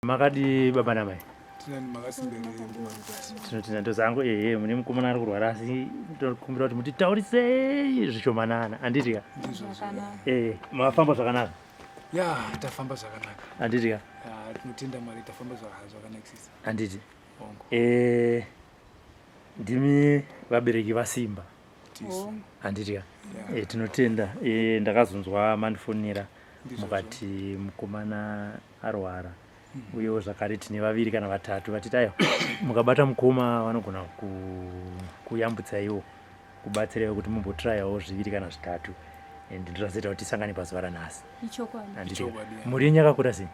Makadii baba namai? Tinotenda ndozangu ehe mune mukomana ari kurwara asi ndokumbira kuti mutitaurisei zvishomanana handiti ka? Eh, mafamba zvakanaka? Ya, tafamba zvakanaka. Handiti ka? Tinotenda Mwari tafamba zvakanakisisa. Handiti? Eh, ndimi vabereki vaSimba. Handiti ka? Eh, tinotenda. Eh, ndakazonzwa mandifonera mukati mukomana arwara uyewo zvakare tine vaviri kana vatatu vatiti aiwa mukabata mukoma vanogona kuyambutsa iwo kubatsiraiwo kuti mumbotrayawo zviviri kana zvitatu and ndozvazoita kuti tisangane pazuva ranhasi. Mhuri yenyu yakakura sei?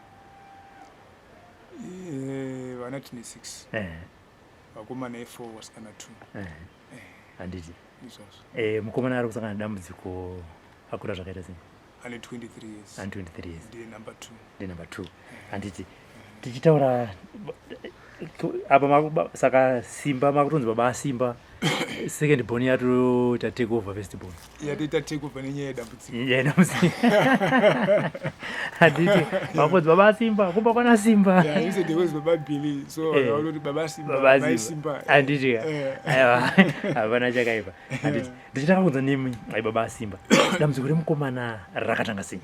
Eh, vana tine 6 eh. vakomana e4 vasikana 2 eh. Handiti mukomana ari kusangana nedambudziko akura zvakaita sei? Ane 23 years. Ane 23 years. Ndiye number 2. Ndiye number 2. Handiti tichitaura apa saka Simba makutonzi baba aSimba second born yatoita take over first born. Yatoita take over nenyaya yedambudziko. Nyaya yedambudziko. Handiti makunzi baba aSimba kumba kwana Simba. Yeah, you said there was baba Billy so eh, vanoti baba Simba baba Simba. Handiti ka. Eh. Aiwa hapana chakaipa. Handiti ndichitanga kunza nemi ai baba aSimba dambudziko remukomana rakatanga sei?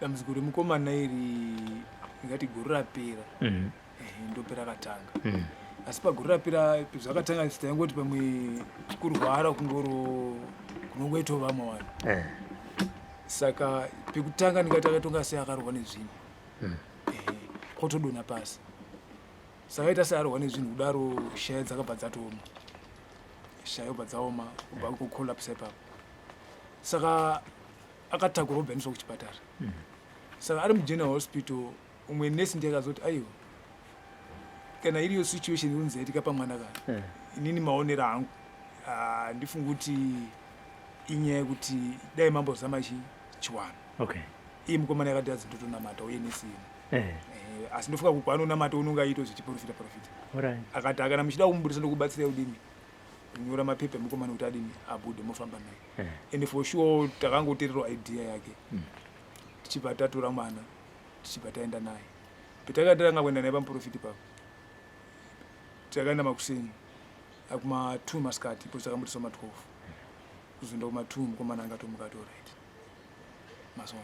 Dambudziko remukomana iri ndingati gore rapera mhm. eh, ndope rakatanga mhm. Asi pagore rapera zvakatanga taingoti pamwe kurwara kungoro kunongoitawo vamwe vanhu eh. Saka pekutanga ndingati akatonga sei akarohwa nezvinhu mhm. eh, kotodonha pasi saka aita searohwa nezvinhu kudaro shaya dzakabva dzatooma shaya obva dzaoma kubva kucollapse ipapo saka akatakurwa obva aendeswa kuchipatara mm. Saka ari mugeneral hospital umwe nesi ndiye akazoti aiwa kana iriyo situation irunzi yaitika pamwana kana eh. Inini maonero angu ah, ndifunga kuti inyaya yekuti dai mambozama chi chiwano okay. Iye mukomana yakati adzi ndotonamata uye nesi ino eh. Eh, asi ndofunga kuti kwaanonamata unonga aito zvichiprofita profita akati akana muchida kumubudisa ndokubatsirai kudini kunyora mapepa emukomana kuti adini abude mofamba naye eh. And for sure takangotererwa idea yake tichibva tatora mwana tichibva taenda naye petakatanga kuenda naye pamuprofiti papo takaenda makuseni akuma 2 masikati ipo takamutisa ma 12 kuzoenda kuma 2 mukomana angatomuka ato right mazona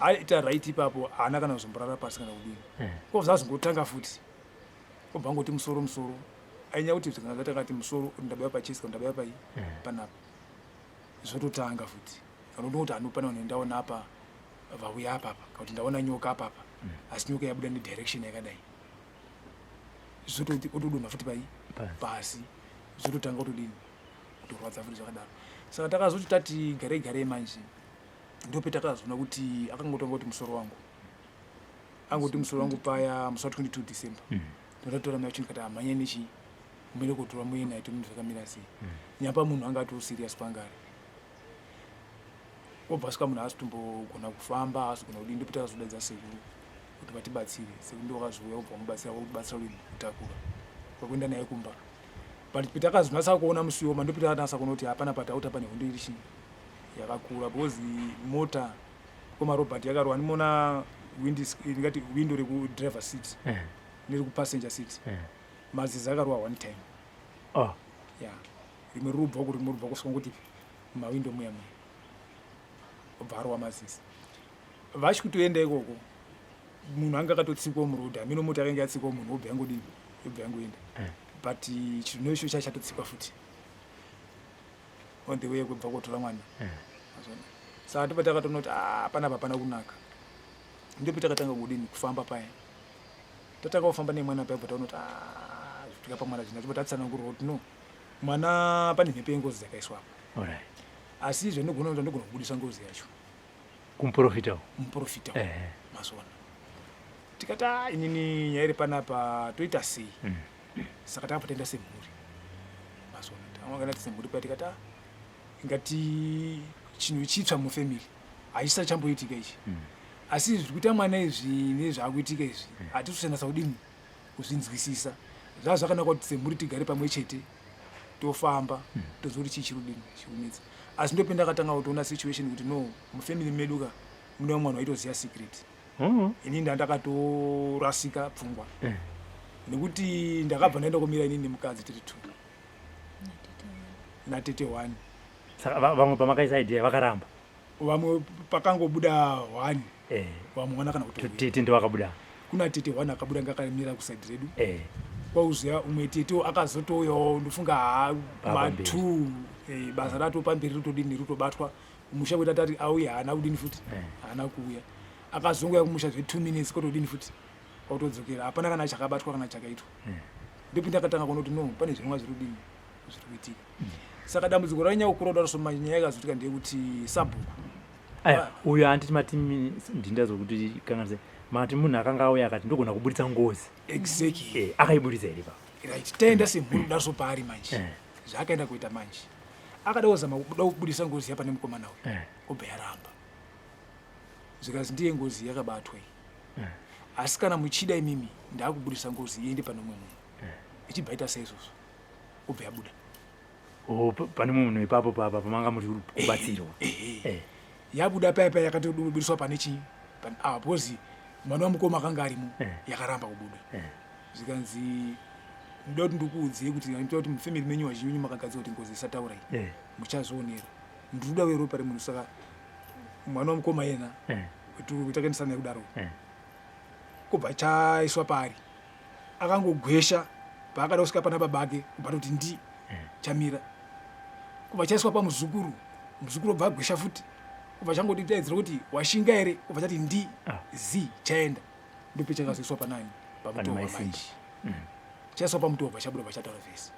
aita right ipapo haana kana kuzomborara pasi kana kudini eh. Ko zvazongotanga futi obva ngoti musoro musoro ainya kuti kana zvatakati musoro ndabaya pachest kana ndabaya pai eh. Panapa zvototanga futi kana ndoti anopana vanhu ndaona apa vauya apapa kana kuti ndaona nyoka apapa mm. Asi nyoka yabuda nedirection yakadai zvototi otodonha futi pai pasi zvototanga kutodini kutorwadza futi zvakadaro saka takazoti tati garei garei manje ndopetakazoona kuti akangotanga kuti musoro wangu angoti musoro wangu paya musi wa 22 December mm. Ndotatora mai vacho ndikati amhanya nechi mumire kotora muye naye tomunhu zvakamira sei mm. Nyamba munhu anga atori serious kwangari obva svika munhu haasi kutombogona kufamba haasi kugona kudii ndopeta akazodaidza sekuru kuti vatibatsire sekuru ndo vakazouya kubva vamubatsira vakubatsira kudini kutakura kwakuenda naye kumba but petakazonatsa kuona musi woma ndopeta akanatsa kuona kuti hapana patauta pane hondo iri chii yakakura because mota koma Robert yakarwa ndimona ndingati window rekudriver seat eh. Nerikupassenger seat eh. Mazizi akarwa one time oh. Yeah rimwe rubva ku rimwe rubva kusvika ngoti mumawindo muya muya obva arova mazizi vachi kutoenda ikoko munhu anga akatotsikwa muroad hameno mota yakanga yatsikwa munhu obva yangodini yobva yangoenda eh. But chinhu icho chachatotsikwa futi on the way kubva kotora mwana eh. Saka ndipo takatoona kuti ah, panapa hapana kunaka ndipo takatanga kudini kufamba paya tatanga kufamba nemwana paya bva taona kuti ah, tikapa mwana zvina tibva tatsanangurwa kuti no mwana pane mhepo yengozi dzakaiswa apa asi zvandogona kuti andogona kubudisa ngozi yacho kumuprofita muprofita eh. Mazona tikati ah, inini nyaya iri panapa toita sei mm. Saka takabva taenda semhuri mazona takaenda semhuri paya tikati ah, ingati chinhu chitsva mufamily hachisati chamboitika ichi mm. Asi zviri kuita mwana izvi nezvaakuitika izvi mm. Hatisi kusanasa kudini kuzvinzwisisa zvaa zvakanaka kuti semhuri tigare pamwe chete tofamba mm. Toziva kuti chii chiri kudini chikunetsa asi ndopendakatanga kutoona situation kuti no mufamily medu ka mune vamwe vanhu vaitoziva secret. Ini ndandakatorasika pfungwa nekuti ndakabva ndaenda kumira inini nemukadzi tiri two natete one. Saka vamwe pamakaisa idea vakaramba? Vamwe pakangobuda one. Vamwe vana kana kuti tete ndovakabuda. Kuna tete one akabuda ngakamira kusaidi redu. Kwauziya umwe tete akazotouyawo ndofunga haa ma2 basa rato pamberi ritodini ritobatwa kumusha kuita tati auye haana kudini futi haana kuuya akazongouya kumusha zve 2 minutes kotodini futi kwakutodzokera hapana kana chakabatwa kana chakaitwa. Ndipo ndakatanga kuona kuti no pane zvinonga zviri kudini zviri kuitika. Saka dambudziko rainyanya kukura kudaro so manje nyaya yakazoitika ndeyekuti sabhuku Aya, uyo handiti mati ndindazokuti kanganise mati munhu akanga auya akati ndogona kuburitsa ngozi. Exactly. Akaiburitsa here pa? Right, taenda semhuri kudaro so paari manje. Zvaakaenda kuita manje. Akada kuzama kuda kubudisa ngozi yapa nemukomana uyu. Obva yaramba. Zvikanzi ndiye ngozi yakabatwa iyi. Asi kana muchida imimi ndakubudisa ngozi iende pane umwe munhu. Ichibva ita saizvozvo. Obva yabuda. Oh, pane mumwe munhu ipapo papa pamanga muri kubatsirwa. Yabuda paya paya yakatobudiswa pane chii? Pane ah because mwana wamukoma akanga arimo yakaramba kubuda. Zvikanzi ndoda kuti ndikuudzei kuti ndinoita kuti mufamily menyu vazhinji venyu makagadzira kuti ngozi isataura iyi. Muchazvionera. Ndinoda weropa remunhu saka mwana wamukoma yena takaendesana naye kudaro. Kubva chaiswa paari akangogwesha paakada kusvika pana baba ake kubva toti ndi chamira. Kubva chaiswa pamuzukuru, muzukuru obva agwesha futi. Kubva changoti daidzira kuti washinga here kubva chati ndi zi chaenda. Ndipo chakazoiswa panani pamutohwa manje. Chaiswa pamutohwa chabuda pachataura vhesi.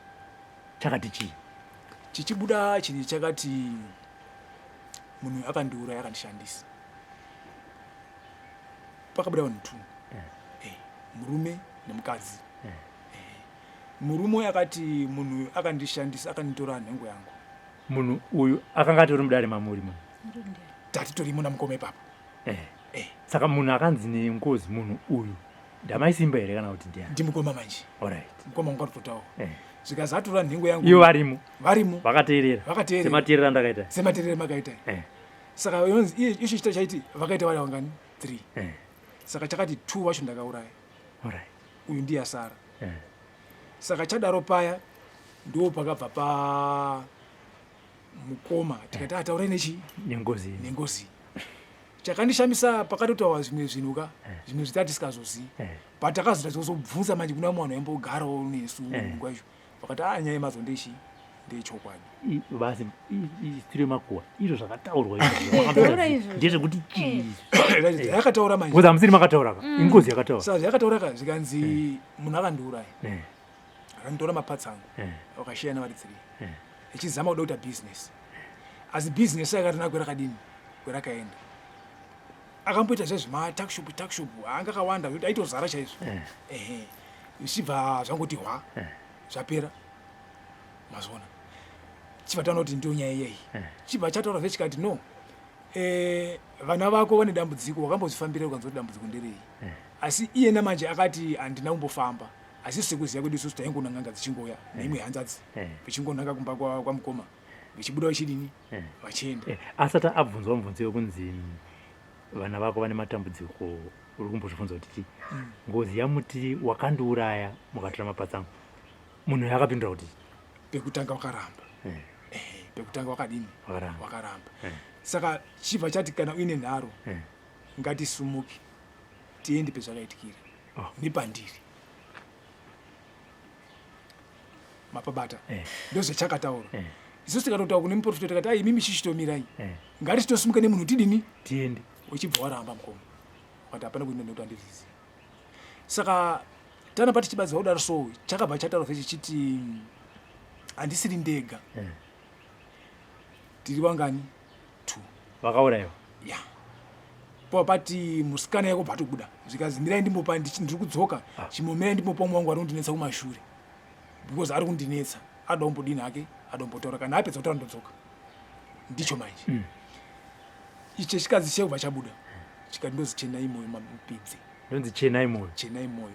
Chakati chii? Chichibuda chinhu chakati munhu akandiuraya akandishandisa. Pakabuda vanhu 2. Murume nemukadzi. Murume uyu akati munhu akandishandisa akanditora nhengo yangu. Munhu uyu akanga atori mudare mamuri munhu. Tati torimo namukoma ipapo. Saka munhu akanzi nengozi munhu uyu ndamai Simba here kana kuti ndiani? Ndimukoma manje. Alright. Mukoma wangu aritotaura. Zvikanzi atora nhengo yangu. Ivo varimo. Varimo. Vakateerera. Vakateerera. Semateerera andakaita. Semateerera makaita. Saka yonzi iye icho chita chaiti vakaita vari vangani? 3. Saka chakati 2 vacho ndakauraya. Alright. Uyu ndiye asara. Saka chadaro paya ndo pakabva pa mukoma tikati ataurai nechi nengozi. Nengozi. Chakandishamisa pakatotaura zvimwe zvinhu ka zvimwe zvitati tisikazozivi. But takazoita tozobvunza manje kuna mwana waimbogarawo nesu nguva icho. Vakati ah nyaya yemazo ndechi ndechokwadi. Basi tiri makuwa izvo zvakataurwa izvo. Ndezvekuti chii? Yakataura manje. Because hamusiri makataura ka. Ingozi yakataura. Saka zvakataura ka zvikanzi munhu akandiuraya. Akanditora mapatsi angu. Vakashiyana vari 3. Ichizama kuda kuita business. Asi business yakatina kwerakadini kwerakaenda. Akamboita zvezvema tuckshop tuckshop anga akawanda zvekuti aitozara chaizvo. Ehe. Zvichibva zvangoti hwa. Zvapera. Mazona. Chibva taona kuti ndiyo nyaya iyeyi. Chibva chataura zve chikati no. Vana vako vane dambudziko wakambozvifambira ukanzwa kuti dambudziko nderei. Asi iyena manje akati handina kumbofamba. Asi sekuziva kwedu isusu taingoona n'anga dzichingouya neimwe hanzvadzi vachingonanga kumba kwamukoma vachibuda vachidini vachienda. Asati abvunzwa mubvunzo yekunzi vana vako vane matambudziko uri kumbozvibvunza kuti chii? Ngozi yamuti wakandiuraya mukatora mapatsi angu. Munhu uyu akapindura kuti pekutanga wakaramba. Pekutanga wakadini? Wakaramba. Saka chibva chati kana uine nharo ngatisumuke tiende pezvakaitikira nepandiri. Mapabata. Ndozvachakataura. Isusu tikatotaura kune muprofita tikati ai imimi chichitomirai. Ngatitosimuka nemunhu tidini? Tiende. Uchibva waramba mukoma. Wakati hapana kuenda nekuti handizvizivi. Saka tana pati chibatsirwa kudaro so chakabva chataura chichiti handisiri ndega. Tiri vangani? 2. Vakaurayiwa. Yeah. Pati musikana yako bva tobuda. Zvikanzi mirai ndimbopa ndiri kudzoka. Chimbomirai ndimbopa umwe wangu ari kundinetsa kumashure. Because ari kundinetsa. Ada kumbodini hake, ada kumbotaura kana apedza kutaura ndodzoka. Ndicho manje. Ichi chikadzi chekubva chabuda. Chikati ndozi chenai moyo mupidze. Ndonzi chenai moyo. Chenai moyo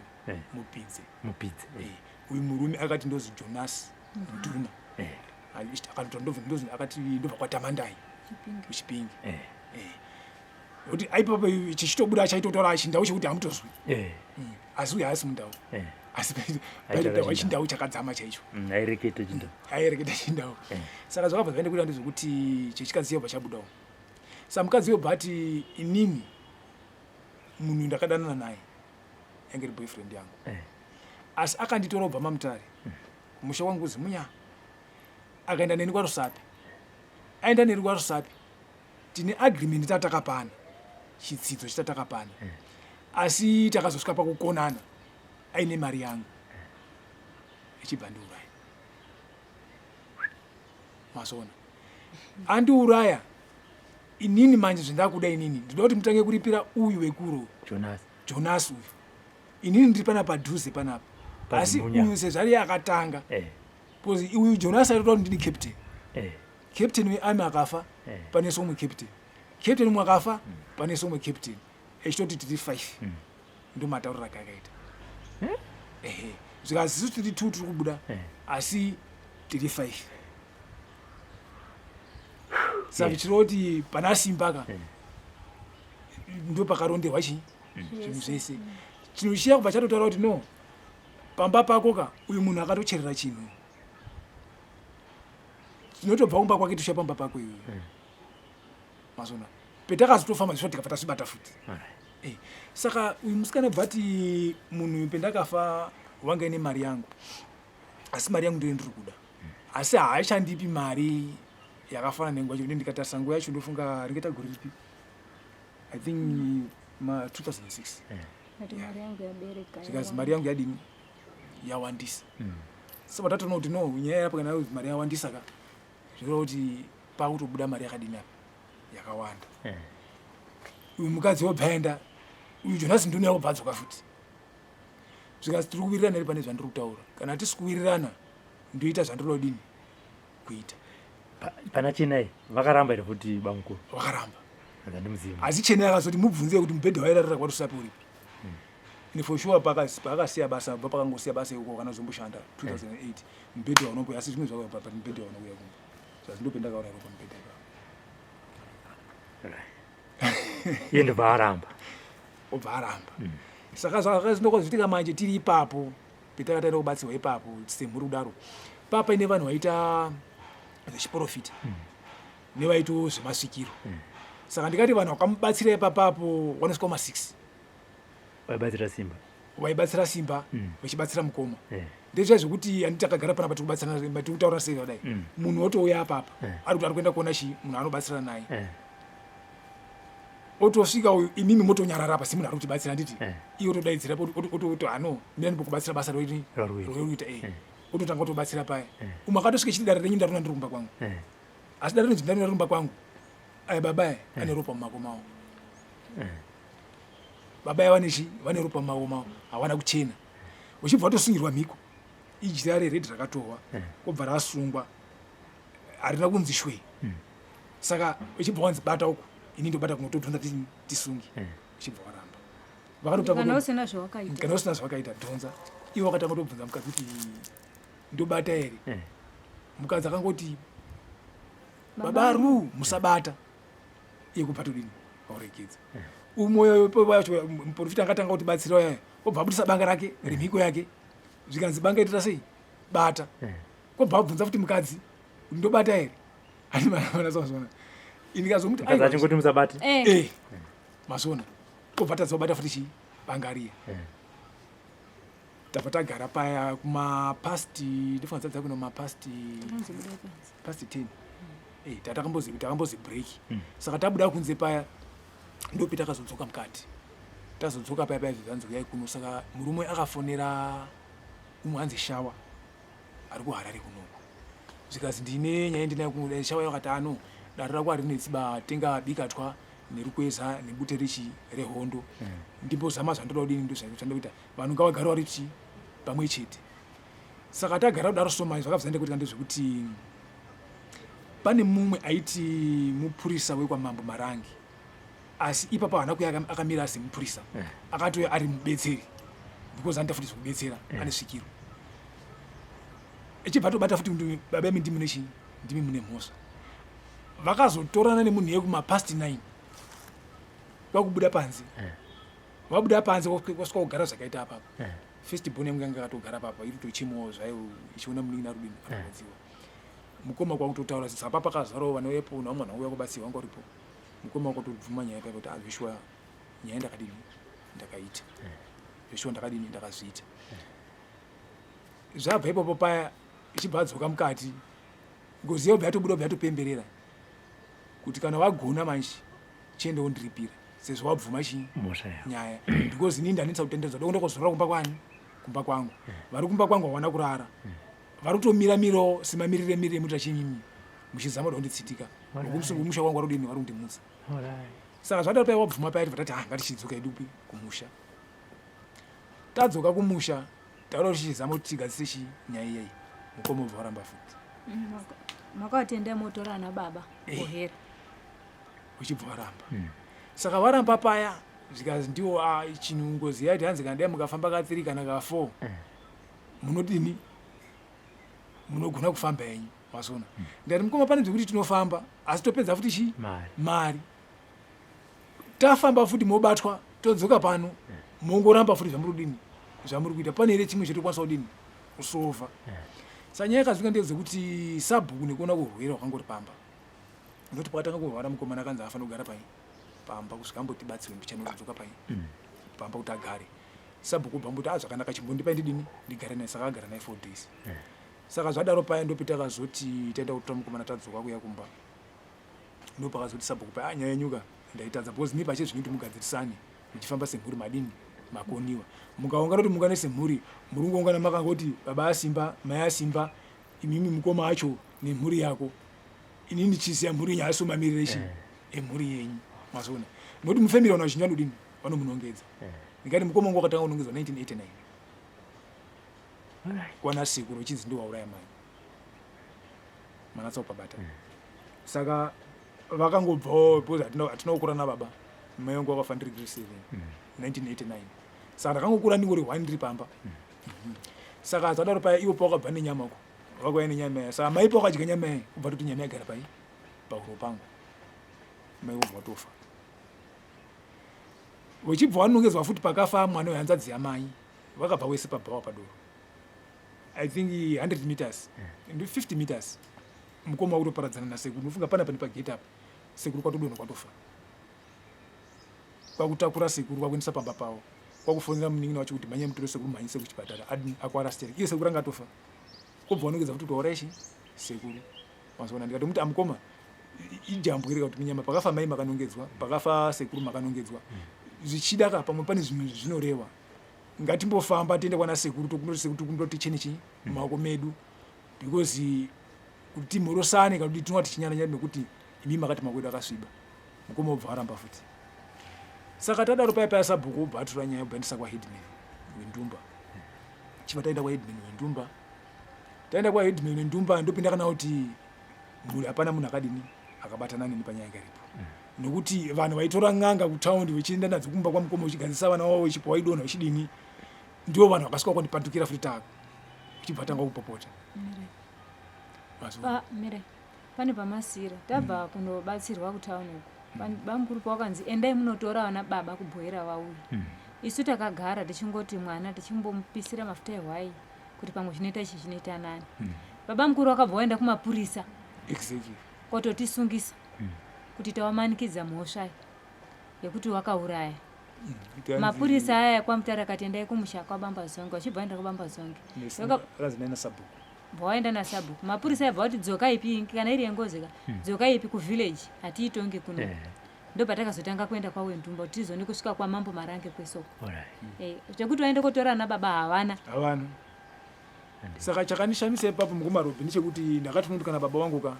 mupidze. Mupidze. Uyu murume akati ndozi Jonas Nduna. Akati ndobva ndozi akati ndobva kwaTamandai. Kuchipinge. Nokuti aipapo chichitobuda chaitotaura chindau chekuti hamutozwi. Eh. Asi uyo haasi mundau. Eh. Asi paitotaurwa chindau chakadzama chaicho. Aireketa chindau. Aireketa chindau. Eh. Saka zvakabva zvaenda kuita ndezvekuti chechikadzi chobva chabudawo. Saka mukadzi yobva ati inini munhu ndakadanana naye yange iri boyfriend yangu. Eh. Asi akanditora kubva maMutare. Kumusha kwangu kuZimunya. Akaenda neni kwaRusape. Aenda neni kwaRusape. Tine agreement tatakapana chitsidzo chitatakapana mm. Asi takazosvika pakukonana aine mari yangu ichibva ndiuraya mazona andiuraya inini manje zvendakuda inini ndinoda kuti mutange kuripira uyu wekuro Jonas Jonas uyu inini ndiri pana padhuze panapa asi uyu sezvariye akatanga eh. Because uyu Jonas aitoda kuti ndini captain eh. Captain wearmy akafa eh. Pane somwe captain, captain umwe akafa pane somwe captain echitoti tiri 5 Ndomatauriro ake akaita eh? Ehe zvikazi isu tiri 2 tiri kubuda eh. Asi tiri 5 saka zvichireva kuti pana simba ka eh. Ndo pakaronderwa chii zvinhu zvese chinhu chiya kubva chatotaura kuti no pamba pako ka uyu munhu akatocherera chinhu tinotobva kumba kwake tosvika pamba pako iyoyo Mazona petakazotofamba zvisva tikabva tasvibata futi eh, saka uyu musikana bva ati munhu pendakafa wanga ine mari yangu asi mari yangu ndiyo ndiri kuda asi haachandipi mari yakafanana nenguva yacho ndikatarisa nguva yacho ndofunga ringaita gore ripi i think ma 2006 zvikanzi mari yangu yadini yawandisa Saka tatoona kuti no nyaya yapo kana mari yawandisa ka zvinoreva kuti pakutobuda mari yakadini apa yakawanda eh. Uyu mukadzi wobva aenda uyu Jonasi nduni yakobva adzoka futi zvikanzi tiri kuwirirana here pane zvandiri kutaura kana tisi kuwirirana ndoita zvandinoda kudini kuita pana Chenai vakaramba here futi bamukuru vakaramba asi Chenai akazoti mubvunze kuti mubhedha wairarira kwaRusape uripi And for sure paakasiya basa bva pakangosiya basa ikoko kana zomboshanda 2008 mubhedha waunomboya asi zvimwe zvakauya but mubhedha waunouya kumba zvazi ndopendakaona ropa mubhedha ipapo iye ndobva aramba obva aramba Saka zvakazinokozoitika manje tiri ipapo petaka taenda kubatsirwa ipapo semhuri kudaro paa paine vanhu vaita zvechiporofita nevaitawo zvemasvikiro Saka ndikati vanhu vakamubatsira ipapapo vanosvika kuma 6 vaibatsira Simba vaibatsira Simba vachibatsira mukoma yeah. Ndezviya zvekuti handiti takagara panapa tikubatsirana tikutaura sei vadai Munhu wotouya apapa ari kuti ari kuenda kuona chii munhu anobatsira naye Otosvika uyu imimi motonyarara apa semunhu ari kutibatsira handiti Iye otodaidzira ototi ano mina ndimbokubatsira basa roruita e ototanga kutobatsira paya Umwe akatosvika chiti dare renyu ndarona ndiri kumba kwangu Asi dare renyu ndarona kumba kwangu aya baba aya ane ropa mumako mawo Baba aya vane chi vane ropa mumako mawo hawana kuchena uchibva watosungirwa mhiko ijira rered rakatohwa kobva rasungwa harina kunzi shwe Saka uchibva wanzi bata uku ini ndobata kunotodhonza tisunge uchibva waramba vakatotanga usina zvawakaita kana usina zvawakaita dhonza iwe wakatanga kutobvunza mukadzi kuti ndobata here Mukadzi akangoti baba ru musabata iye kubva todini wauregedza umwe wacho muprofita akatanga kutibatsira uya obva abudisa banga rake remhiko yake zvikanzi banga itira sei bata kobva abvunza futi mukadzi kuti ndobata here andimanaazona indikazomuti Mukadzi achingoti musabate Eh. Eh, mazona kobva tadza kubata futi chii banga riya Tabva tagara paya kumapast ndofanira dzadza kuno mapast past 10 eh takambozi takambozi break Saka tabuda kunze paya ndopi takazodzoka mukati tazodzoka paya paya zvanzi uyai kuno saka murume akafonera umwe hanzi Shawa ari kuHarare kunoku zvikanzi ndine nyaya ndinayo kuno Shawa yakati ano dare rako harinetsi ba tenga bikatwa nerukweza nebute rechi rehondo Ndimbozama zvandoda kudini ndozvandokuita vanhu ngavagare vari chi pamwe chete saka tagara kudaro so manje zvakabva zvaenda kuitika ndezvekuti pane mumwe aiti mupurisa wekwamambo Marangi asi ipapo haana kuya akamira semupurisa Akatouya ari mubetseri because anoita futi zvekubetsera Ane svikiro echibva tobata futi kuti baba imi ndimi nechii ndimi mune mhosva vakazotorana nemunhu yekumapast 9. Kwakubuda panze. Vabuda panze kwasvika kugara zvakaita apapa. First born yangu yanga yakatogara papa iri tochimuwo zvayo ichiona munin'ina rudini arwadziwa. Mukoma kwakutotaura sapa pakazarawo vana vepo nevamwe vanhu vauya kubatsirwa vanga varipo. Mukoma kwakutobvuma nyaya paya kuti ah zveshuwa nyaya ndakadini ndakaita. Zveshuwa ndakadini ndakazviita. Zvabva ipapo paya ichibva adzoka mukati ngozi yobva yatobuda obva yatopemberera kuti kana wagona manje chienda wondiripira sezvo wabvuma chii nyaya because ini ndanetsa kutenderedzwa ndokuenda kozorora kumba kwani kumba kwangu vari kumba kwangu hawana kurara vari kutomira mirawo semamirire mirire muita chinyini muchizama kuda kunditsitika kumusha kwangu vari kudini vari kundimutsa saka zvadaro paya wabvuma paya tibva tati ha ah, ngatichidzoka hedu kupi kumusha tadzoka kumusha taura tichizama kuti tigadzise chii nyaya iyeyi mukoma ubva waramba futi mm, makatenda motora ana baba eh. kuhera uchibva waramba mm. Saka varamba paya zvikanzi ndiwo ah, chinhu ngozi yaiti hanzi kana dai mukafamba ka 3 kana ka 4 mm. Munodini munogona kufamba henyu mazona mm. Ndati mukoma pane zvekuti tinofamba asi topedza futi chi mari tafamba futi mobatwa todzoka pano mm. Mongoramba futi zvamuri kudini zvamuri kuita pane here chimwe chatokwanisa kudini kusova mm. Sa nyaya yakazvika ndezekuti sabhuku nekuona kurwera wakangori pamba noti pakatanga kurwara mukomana akanzi afanira kugara pai pamba kusvika ambotibatsirwe mbichana kudzoka pai mm. pamba kuti agare sabhuku ubva amboti ah zvakanaka chimbondipai ndidini ndigare naye saka agara naye 4 days mm. Saka zvadaro paya ndopi takazoti taenda kutora mukomana tadzoka kuya kumba ndopakazoti sabhuku paya ah, nyaya yenyuka ndaitadza because ni pache zvinoiti mugadzirisane muchifamba semhuri madini makoniwa mukaungana kuti mungane semhuri muri kungoungana makangoti baba asimba mai asimba imimi mukoma acho nemhuri yako ini ndichiziva mhuri yenyu asi mamirire chi eh. emhuri yenyu mazoona nokuti mufamily vanhu vazhinji vanodini vanomunongedza eh. Ndikati mukoma wangu wakatanga kunongedzwa 1989 kwana sekuru uchinzi ndiwauraya mai manatsa kupabata mm. Saka vakangobvawo because hatina kukura nababa mai vangu vakafa ndiri grade 7 1989 saka ndakangokura ndingori one ndiri pamba mm. Saka zvadaro paya iwo pawakabva nenyama ko vakauya nenyama iya saka mai pawakadya nyama iya kubva toti nyama yagara pai pahuro pangu mai vobva watofa vechibva wanongedzwa futi pakafa mwana wehanzadzi yamai vakabva wese pabhawa padoro i think 100 meters ndi 50 meters mukoma wakutoparadzana nasekuru unofunga pana pane pagate apa sekuru kwatodonha kwatofa kwakutakura sekuru kwakuendesa pamba pavo kwakufonera munin'ina wacho kuti mhanya mutore sekuru mhanyise kuchipatara akwara sterek iye sekuru anga atofa kobva wanongedza futi kuti wauraishi sekuru mazoona ndikatomuti amukoma ijambwe rega kuti munyama pakafa mai makanongedzwa pakafa sekuru makanongedzwa zvichida ka pamwe pane zvimwe zvinoreva ngatimbofamba tiende kwana sekuru tokumbira sekuru tokumbira kuti tichene chii mumaoko medu because kuti timhorosane kana kuti tinova tichinyaranyara nekuti imi makati maoko edu akasviba mukoma obva aramba futi saka tadaro paya paya sabhuku obva atora nyaya obva endesa kwaheadman wendumba chibva taenda kwaheadman wendumba taenda kwaheadman wendumba ndopinda kana kuti mhuri hapana munhu akadini akabatana neni panyaya yanga iripo mm. Nokuti vanhu vaitora n'anga kutaundi vechienda nadzo kumba kwamukoma vechigadzisa vana vavo vechipa waidonha vechidini ndivo vanhu vakasvika kwandipandukira futi tako uchibva tanga kupopota. Mire pane pamasira tabva mm. kunobatsirwa kutauni uku mm. Bamukuru pawakanzi endai munotora vana baba kubhoera vauya mm. Isu takagara tichingoti mwana tichimbomupisira mafuta ehwai kuti pamwe zvinoita ichi zvinoita nani mm. Baba mukuru wakabva waenda kumapurisa exactly. Kototisungisa kuti tawamanikidza mhosva yekuti wakauraya mm. Mapurisa aya kwamutare akati endai kumusha kwabamba zonge vachibva vaenda kwabamba zonge bva waenda nasabhuku mapurisa aibva vati dzoka ipi kana iri yengozi ka hmm. Dzoka ipi kuvillage hatiitongi kuno eh. Ndopatakazotanga kuenda kwawendumba kuti tizone kusvika kwamambo Marange kwesoko eh, chekuti vaende kotora ana baba havana havana. Saka chakandishamisa ipapo mukumarobhi ndechekuti ndakati unoti kana baba vangu ka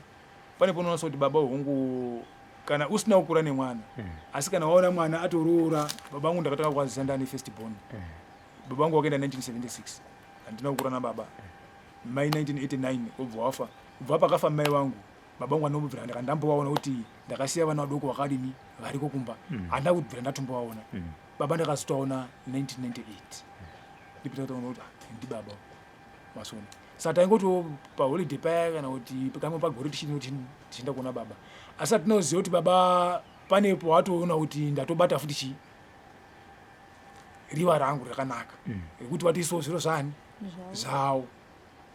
pane ponoonasa kuti baba hongu kana usina kukura nemwana mm. Asi kana waona mwana atoroora baba vangu ndakatanga kukwazisa ndani first born mm. Baba vangu wakaenda 1976 handina kukura nababa mm. Mai 1989 obva wafa kubva pakafa mai vangu baba vangu anobvira ndaka ndambovaona kuti ndakasiya vana vadoko vakadini variko kumba handina mm. kubvira ndatombovaona mm. Baba ndakazotovaona 1998 ndipo takatoona kuti ah, ndibaba masona saka taingotiwo paholiday paya kana kuti kamwe pagore tichienda kuona baba asi hatinoziva kuti baba. Pane pawatoona kuti ndatobata futi chii riva rangu rakanaka rekuti vatoisawo zviro zvani zvavo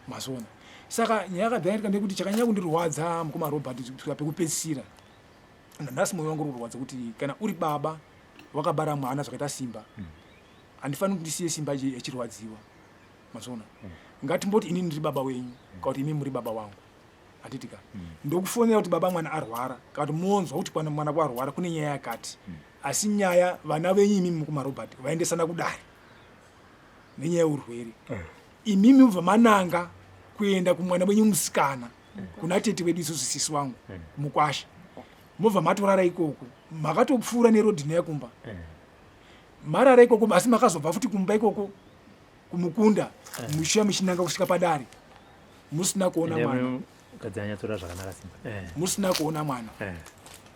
mazona. Saka nyaya yakabva yaitika ndeyekuti chakanyanya kundirwadza mukoma Robert kusvika pekupedzisira nanhasi mwoyo wangu uri kurwadza kuti kana uri baba wakabara mwana zvakaita Simba, handifaniri kuti ndisiye Simba achirwadziwa mazona. Ngatimboti inini ndiri baba wenyu kana kuti imi muri baba wangu, handiti ka? Ndokufonera kuti baba, mwana arwara, kana kuti monzwa kuti kwana mwana kwarwara kune nyaya yakati, asi nyaya vana venyu imimi mukoma Robert vaendesana kudare nenyaya yeurwere. Imimi mubva mananga kuenda kumwana wenyu musikana, kuna tete vedu isusu, sisi wangu mukwasha, mobva matorara ikoko. Makatopfuura nerodhi neyakumba, marara ikoko, asi makazobva futi kumba ikoko kumukunda muchiuya muchinanga kusvika padare musina kuona mwana. Mukadzi anyatsorara zvakanaka Simba. Musina kuona mwana.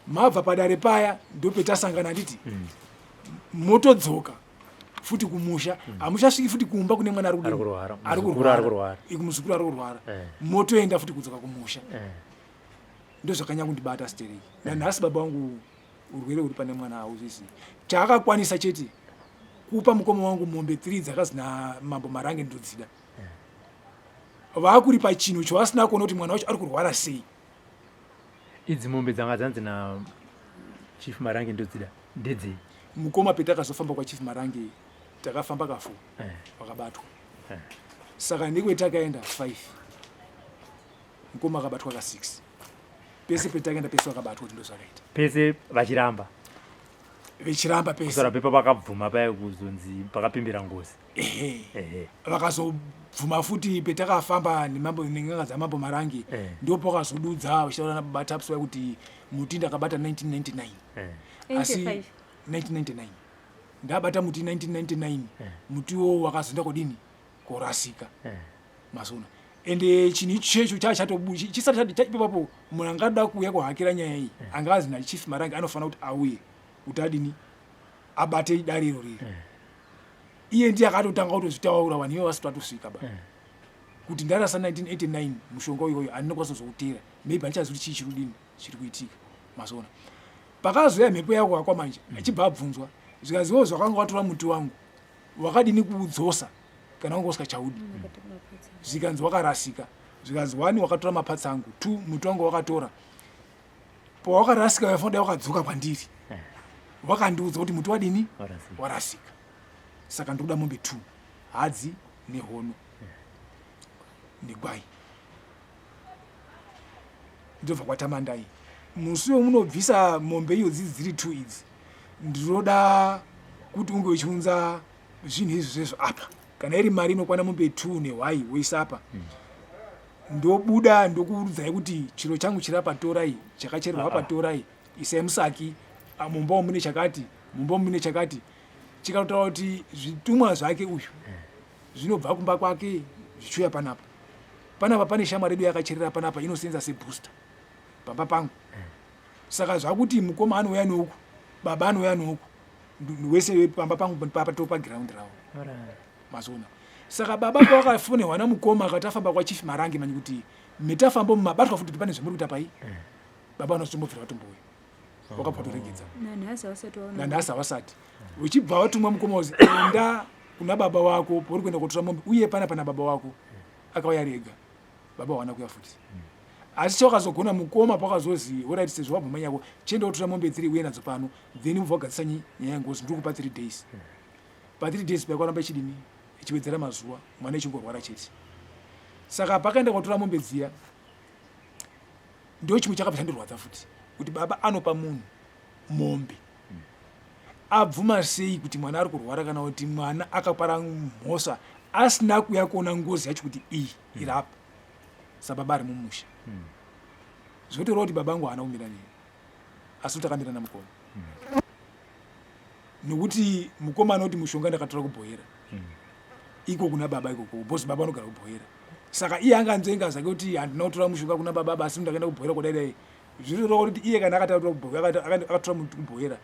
Mabva padare paya ndopetasangana, handiti? Motodzoka futi kumusha, hamuchasviki futi kumba kune mwana ari Ari kurwara. Ari Muzukuru ari kurwara. Muzukuru ari kurwara. Motoenda futi kudzoka kumusha. Ndozvakanyanya kundibata stereki. Nanhasi baba vangu urwere huri pane mwana hauzvisi. Chaakakwanisa chete kupa mukoma wangu mombe 3 dzakazi namambo Marange ndodzida. Vaakuripa chinhu chavasina kuona kuti mwana wacho ari kurwara sei. Idzi mombe dzanga dzanzi na Chief Marange ndodzida ndedzei? Mukoma, petakazofamba kwaChief Marange takafamba ka4, vakabatwa. Saka nekwetakaenda 5, mukoma akabatwa ka6. Pese petakaenda pese vakabatwa kuti ndozvakaita. Pese vachiramba. Vechiramba pese. Kusara pepa vakabvuma paya kuzonzi pakapembera ngozi. Ehe. Vakazobvuma futi petakafamba nemambo nen'anga dzamambo Marange. Ndipo pakazodudza vachitaura nababa Taps kuti muti ndakabata 1999. Asi 85. 1999 ndabata muti 1999. Muti iwowo wakazoenda kudini korasika. Mazona ende chinhu ichecho chisati chaipapo munhu angada kuuya kuhakira nyaya iyi anga azi naChief Marange anofanira kuti auye kuti adini abate dariro riri. Iye ndiye akatotanga kutozvitaura vanhu ivo vasati vatosvika ba kuti ndarasa 1989 mushonga uyoyo, handina kukwanisa kuzoutera, maybe handichazivi kuti chii chiri kudini chiri kuitika. Mazona pakazoya mhepo yako akwa manje achibva abvunzwa zvikazivo zvakanga watora muti wangu wakadini kuudzosa kana wanga usikachaudi? Zvikanzi wakarasika. Zvikanzi one, wakatora maparts angu, two, muti wangu wakatora pawakarasika waifanira dai wakadzoka kwandiri wakandiudza kuti muti wadini? Warasika. Warasika. Saka ndikuda mombe two, hadzi nehono negwai. Ndobva kwaTamandai musi wemunobvisa mombe iyo dzidzi dziri two idzi, ndinoda kuti unge uchiunza zvinhu izvi zvezvo apa. Kana iri mari inokwana mombe two nehwai woisa apa, ndobuda ndokuudzai kuti chiro changu chiri apa, torai chakacherwa apa, torai isai musaki. Ah, mumba umu mune chakati, mumba umu mune chakati. Chikatotaura kuti zvitumwa zvake uyu zvinobva kumba kwake zvichiuya panapa. Panapa pane shamwari yedu yakacherera panapa inosenza sebooster pamba pangu. Saka zvakuti mukoma anouya nouku, baba anouya nouku, wese pamba pangu pato pagiraundi ravo. Mazona saka baba pawakafonerwa namukoma akati afamba kwaChief Marange manje kuti metafambo mumabatwa futi kuti pane zvamuri kuita pai, baba vanozotombobvira vatombouya wakabva watoregedza. Nanhasi havasati vaona. Nanhasi havasati. Uchibva watumwa mukoma uzi enda kuna baba wako pauri kuenda kotora mombe uye pana pana baba wako. Akauya rega, baba hawana kuya futi. Asi chawakazogona mukoma pakazozi alright, sezvo wabvuma nyako, chienda kotora mombe dziri uye nadzo pano, then ubva wagadzisa nyaya yengozi. Ndiri kupa 3 days. Pa 3 days paikaramba ichidini ichiwedzera mazuva, mwana ichingorwara chete. Saka pakaenda kotora mombe dziya ndo chimwe chakabva chandirwadza futi kuti baba anopa munhu mombe abvuma sei kuti mwana ari kurwara, kana kuti mwana akapara mhosva asina kuya kuona ngozi yacho kuti iyi irapa sababa ari mumusha. Zvotoreva kuti baba angu haana kumira neni, asi kuti akamira namukoma, nokuti mukoma anoti mushonga ndakatora kuBhoera iko kuna baba ikoko, because baba anogara kuBhoera. Saka iye anga anzvenga zvake kuti handina kutora mushonga kuna baba, asi ndakaenda kuBhoera kudai dai. Zvinoreva kuti iye kana akatora muti kuBhoera,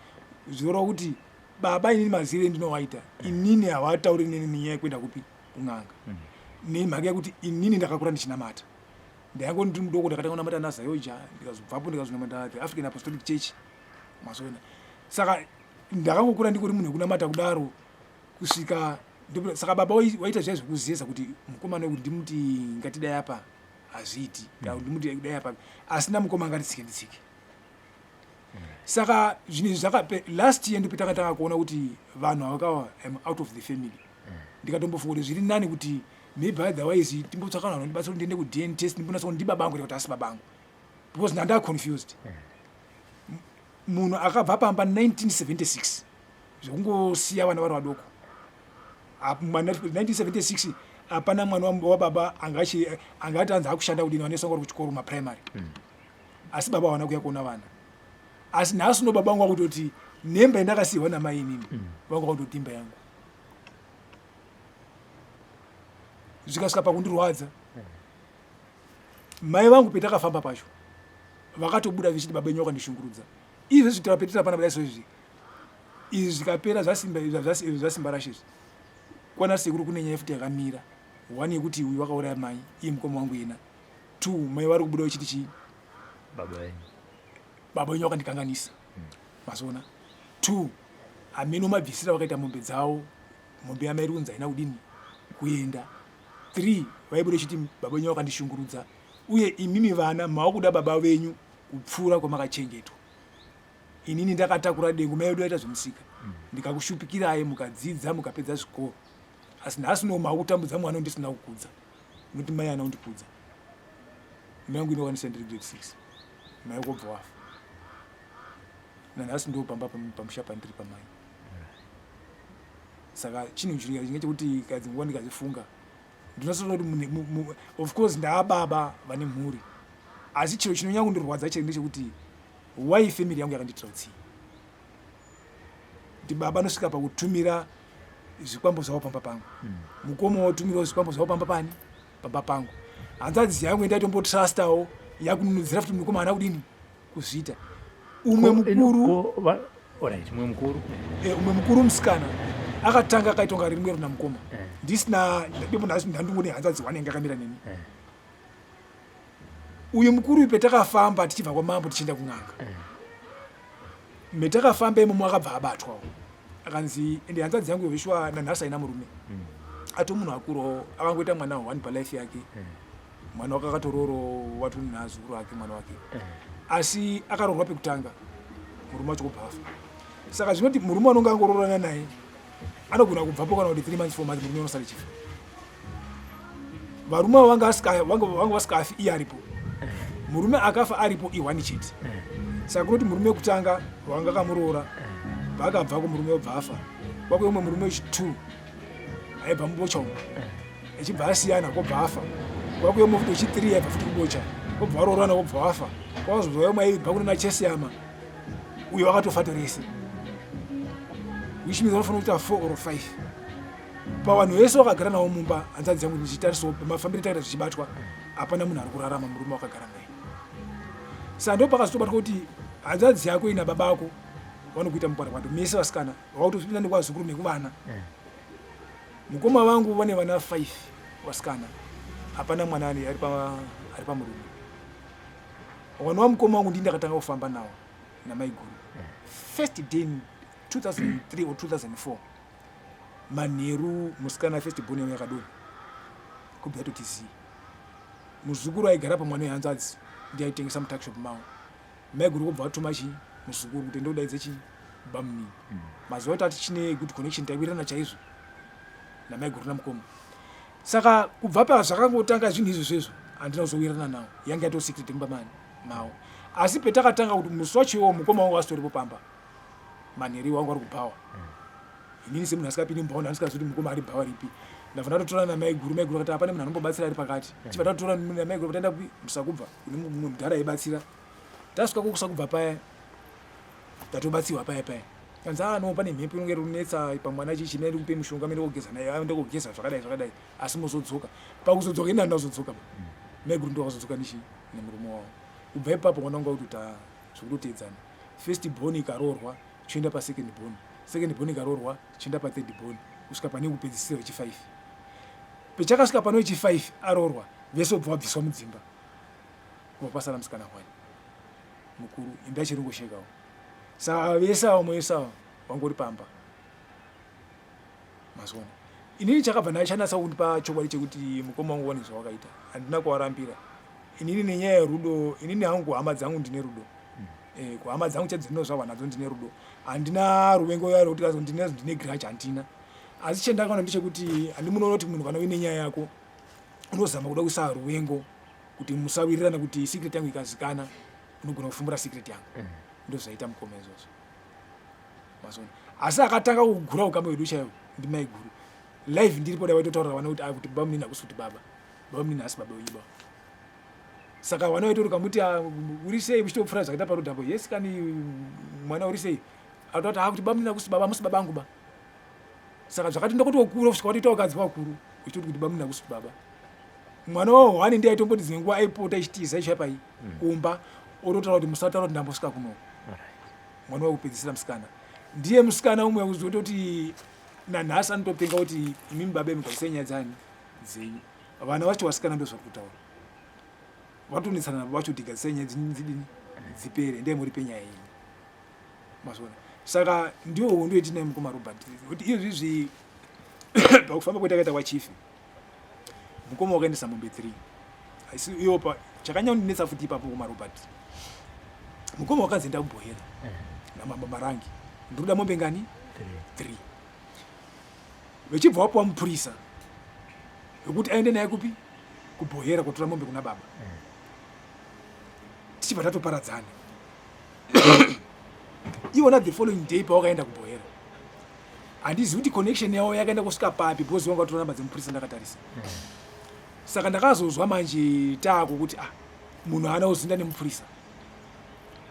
zvinoreva kuti baba inini mazivire ndinowaita inini havatauri neni nenyaya yekuenda kupi kun'anga, nemhaka yekuti inini ndakakura ndichinamata. Ndaingo ndiri mudoko ndakatanga kunamata naZayoja, ndikazobvapo ndikazonamata the African Apostolic Church. Mazviona? Saka ndakangokura ndikuri munhu wekunamata kudaro kusvika saka baba waita zviya zvekuzeza kuti mukomana wekuti ndimuti ngatidai apa hazviiti kana kuti ndimuti dai apa asina mukoma angatitsike nditsike. Saka zvinhu izvi zvakape last year ndopetakatanga kuona kuti vanhu avakawa im out of the family. Ndikatombofunga kuti zviri nani kuti maybe otherwise timbotsvaka vanhu vanondibatsira kuti ndiende kuDN test ndimbonatsa kuti ndibaba angu here kuti asi baba angu because ndanda confused. Munhu akabva pamba 1976 zvekungosiya vana vari vadoko. 1976 hapana mwana wababa angati anzi akushanda kudini vanese vanga vari kuchikoro maprimary. Asi baba havana kuuya kuona vana. Asi nhasi uno baba vangu vakutoti nemba yandakasiirwa namai inini vanga vakutoti imba yangu. Zvikasvika pakundirwadza. Mai vangu petakafamba pacho vakatobuda vechiti baba enyu vakandishungurudza. Izvezvi taura petira pana kudai soizvi. Izvi zvikapera zvasimba izvi zvasimba rashe izvi. Kwana sekuru kune nyaya futi yakamira. One yekuti uyu wakauraya mai, iye mukoma wangu yena. Two, mai vari kubuda vechiti chii? Baba venyu. Baba venyu vakandikanganisa. Mazviona? Two, hameno mabvisira vakaita mombe dzavo, mombe yamai iri kunzi haina kudini kuenda. Three, vaibuda vechiti baba venyu vakandishungurudza. Uye imimi vana mava kuda baba venyu kupfuura kwamakachengetwa. Inini ndakatakura dengu, mai vedu vaita zvemusika. Ndikakushupikirai mukadzidza mukapedza zvikoro. Asi nhasi uno makutambudza mwana ndisina kukudza. Nokuti mai haana kundikudza. Mai vangu inokwanisa ndiri grade 6. Mai vako wafa. Nanhasi ndo pamba pamusha pandiri pamai. Saka chinhu chinenge chekuti kadzi nguva ndikazifunga ndinosoona kuti of course ndaababa vane mhuri asi chiro chinonyanya kundirwadza chiri ndechekuti why family yangu yakandiitira utsinye kuti baba anosvika pakutumira zvikwambo zvavo pamba pangu mukoma wotumirawo zvikwambo zvavo pamba pani pamba pangu hanzvadzi yangu ndaitombotrustawo yakununudzira futi mukoma haana kudini kuzviita umwe mukuru umwe mukuru umwe mukuru musikana akatanga akaita kunga rimwe rina mukoma ndisina ndipo ndandingone hanzvadzi one yanga yakamira neni Uyu mukuru uyu petakafamba tichibva kwamambo tichienda kun'anga metakafamba imomo akabva abatwawo akanzi ende hanzvadzi yangu yoveshuwa nanhasi aina murume ato munhu akurawo akangoita mwana one palife yake mwana wake akatororo watonazukuru ake mwana wake asi akaroorwa pekutanga murume wacho kubva afa saka zvinoti murume anonge angoroorana naye anogona kubvapo kana kuti 3 months 4 months murume unosara chifa varume avo vanga vasikafi iye aripo murume akafa aripo ihwani chete saka kunoti murume wekutanga wanga akamuroora paakabvako murume wobva afa kwake umwe murume wechi2 aibva mubocha umu echibva asiyana kobva afa kwake umwe futi wechi3 aibva futi kubocha kobva waroorana kobva wafa kwazobva umwe aibva kune nachesiyama uyo akatofa torese which means vanofanira kuita 4 or 5 pavanhu vese wakagara navo mumba hanzvadzi yangu ndichitarisawo pamafambiro takaita zvichibatwa hapana munhu ari kurarama murume wakagara naye saka ndo pakazotobatwa kuti hanzvadzi yako ina baba ako vanokuita mukwarakwato mese vasikana vakutopinda nekwazukuru nekuvana mukoma vangu vane vana 5 vasikana hapana mwana ari pamurume wana wamukoma wangu ndii ndakatanga kufamba nawo namaiguru first day in 2003 or 2004 manheru musikana first born yangu yakadonha kubva yatoti zii muzukuru aigara pamwana wehanzvadzi ndiye aitengesa mutuckshop mavo maiguru kubva vatuma chii muzukuru kuti ndodaidze chii bamunini mazuva oti ati chine good connection taiwirirana chaizvo namaiguru namukoma saka kubva pazvakangotanga zvinhu izvo zvezvo handina kuzowirirana nawo yange yatoo secret mumba mani mawo asi petakatanga kuti musi wacho iwowo mukoma wangu asitoripo pamba manheru wangu ari kubhawa inini semunhu asikapindi mubhawa ndandisikazivi kuti mukoma ari bhawa ripi ndabva ndatotora namaiguru maiguru akati hapane munhu anombobatsira ari pakati chibva tatotora namaiguru taenda kupi musakubva kune mumwe mudhara aibatsira tasvika kokusakubva paya tatobatsirwa paya paya kanzi ah no pane mhepo inonge iri kunetsa pamwana chichi mene ndikupe mushonga mene kugeza naye ah ndokugeza zvakadai zvakadai asi mozodzoka pakuzodzoka ini handina kuzodzoka maiguru ndo wakazodzoka nechi nemurume wavo kubva ipapo mwana wangu akutoita zvekutoteedzana first born ikaroorwa choenda pasecond born second born ikaroorwa choenda pathird born kusvika pane kupedzisira wechi5 pechakasvika pane wechi5 aroorwa vese vobva vabviswa mudzimba kubva pasara musikana hwani mukuru imba yachiringoshekawo. Saka vese ava vamwe vese ava vangori pamba. Mazviona? Inini chakabva ndachanatsa kundipa chokwadi chekuti mukoma wangu wane zvawakaita. Handina kuvarambira. Inini nenyaya yerudo, inini hangu kuhama dzangu ndine rudo. Eh, kuhama dzangu chaidzo ndinozvarwa nadzo ndine rudo. Handina ruvengo yaro kuti kazo ndine ndine grudge handina. Asi chendakaona ndechekuti handimunoona kuti munhu kana uine nyaya yako unozama kuda kuisa ruvengo kuti musawirirana kuti secret yangu ikazikana unogona kufumbura secret yangu. Ndozvaita mukoma izvozvo. Mazona. Asi akatanga kugura ukama hwedu chaiwo ndimaiguru. Live ndiripo dai waitotaurira vana kuti ah, kuti baba munini hakusi kuti baba. Baba munini haasi baba wenyu baba. Saka vana vaitoti ukamuti ah, uri sei uchitopfura zvakaita paroad apo. Yes kani mwana uri sei. Atoti ah kuti baba munini hakusi baba hamusi baba angu ba. Saka zvakati ndokutokura kusvika watoita vakadzi vakuru uchitoti kuti baba munini hakusi kuti baba. Mwana wawo hwani ndiye aitomboti dzimwe nguva aipota ichitiza ichiuya pai kumba ototaura kuti musataura kuti ndambosvika kuno. Mwana wekupedzisira musikana ndiye musikana umwe wekuzototi nanhasi anotopenga kuti imimi baba imi garisai nyaya dzani dzenyu. Vana vacho vasikana ndozvari kutaura. Vatonetsana navo vacho kuti garisai nyaya dzenyu dzidini dzipere ndeye muripe nyaya yenyu. Mazviona? Saka ndiwo hondo yetinayo mukoma Robert. Kuti izvizvi pakufamba kwetakaita kwachief mukoma wakaendesa mombe 3 asi iyo pa chakanyanya kundinetsa futi ipapo mukoma Robert. Mukoma wakanzi enda kuBohera namambo Marangi. Ndikuda mombe ngani? 3. Vechibva wapuwa mupurisa wekuti aende naye kupi? KuBohera kotora mombe kuna baba. Tichibva tatoparadzana. Iwona the following day pawakaenda kuBohera handizivi kuti connection yavo yakaenda kusvika papi because vanga vatora namba dzemupurisa ndakatarisa. Saka ndakazozwa manje taako kuti ah, munhu haana kuzinda nemupurisa.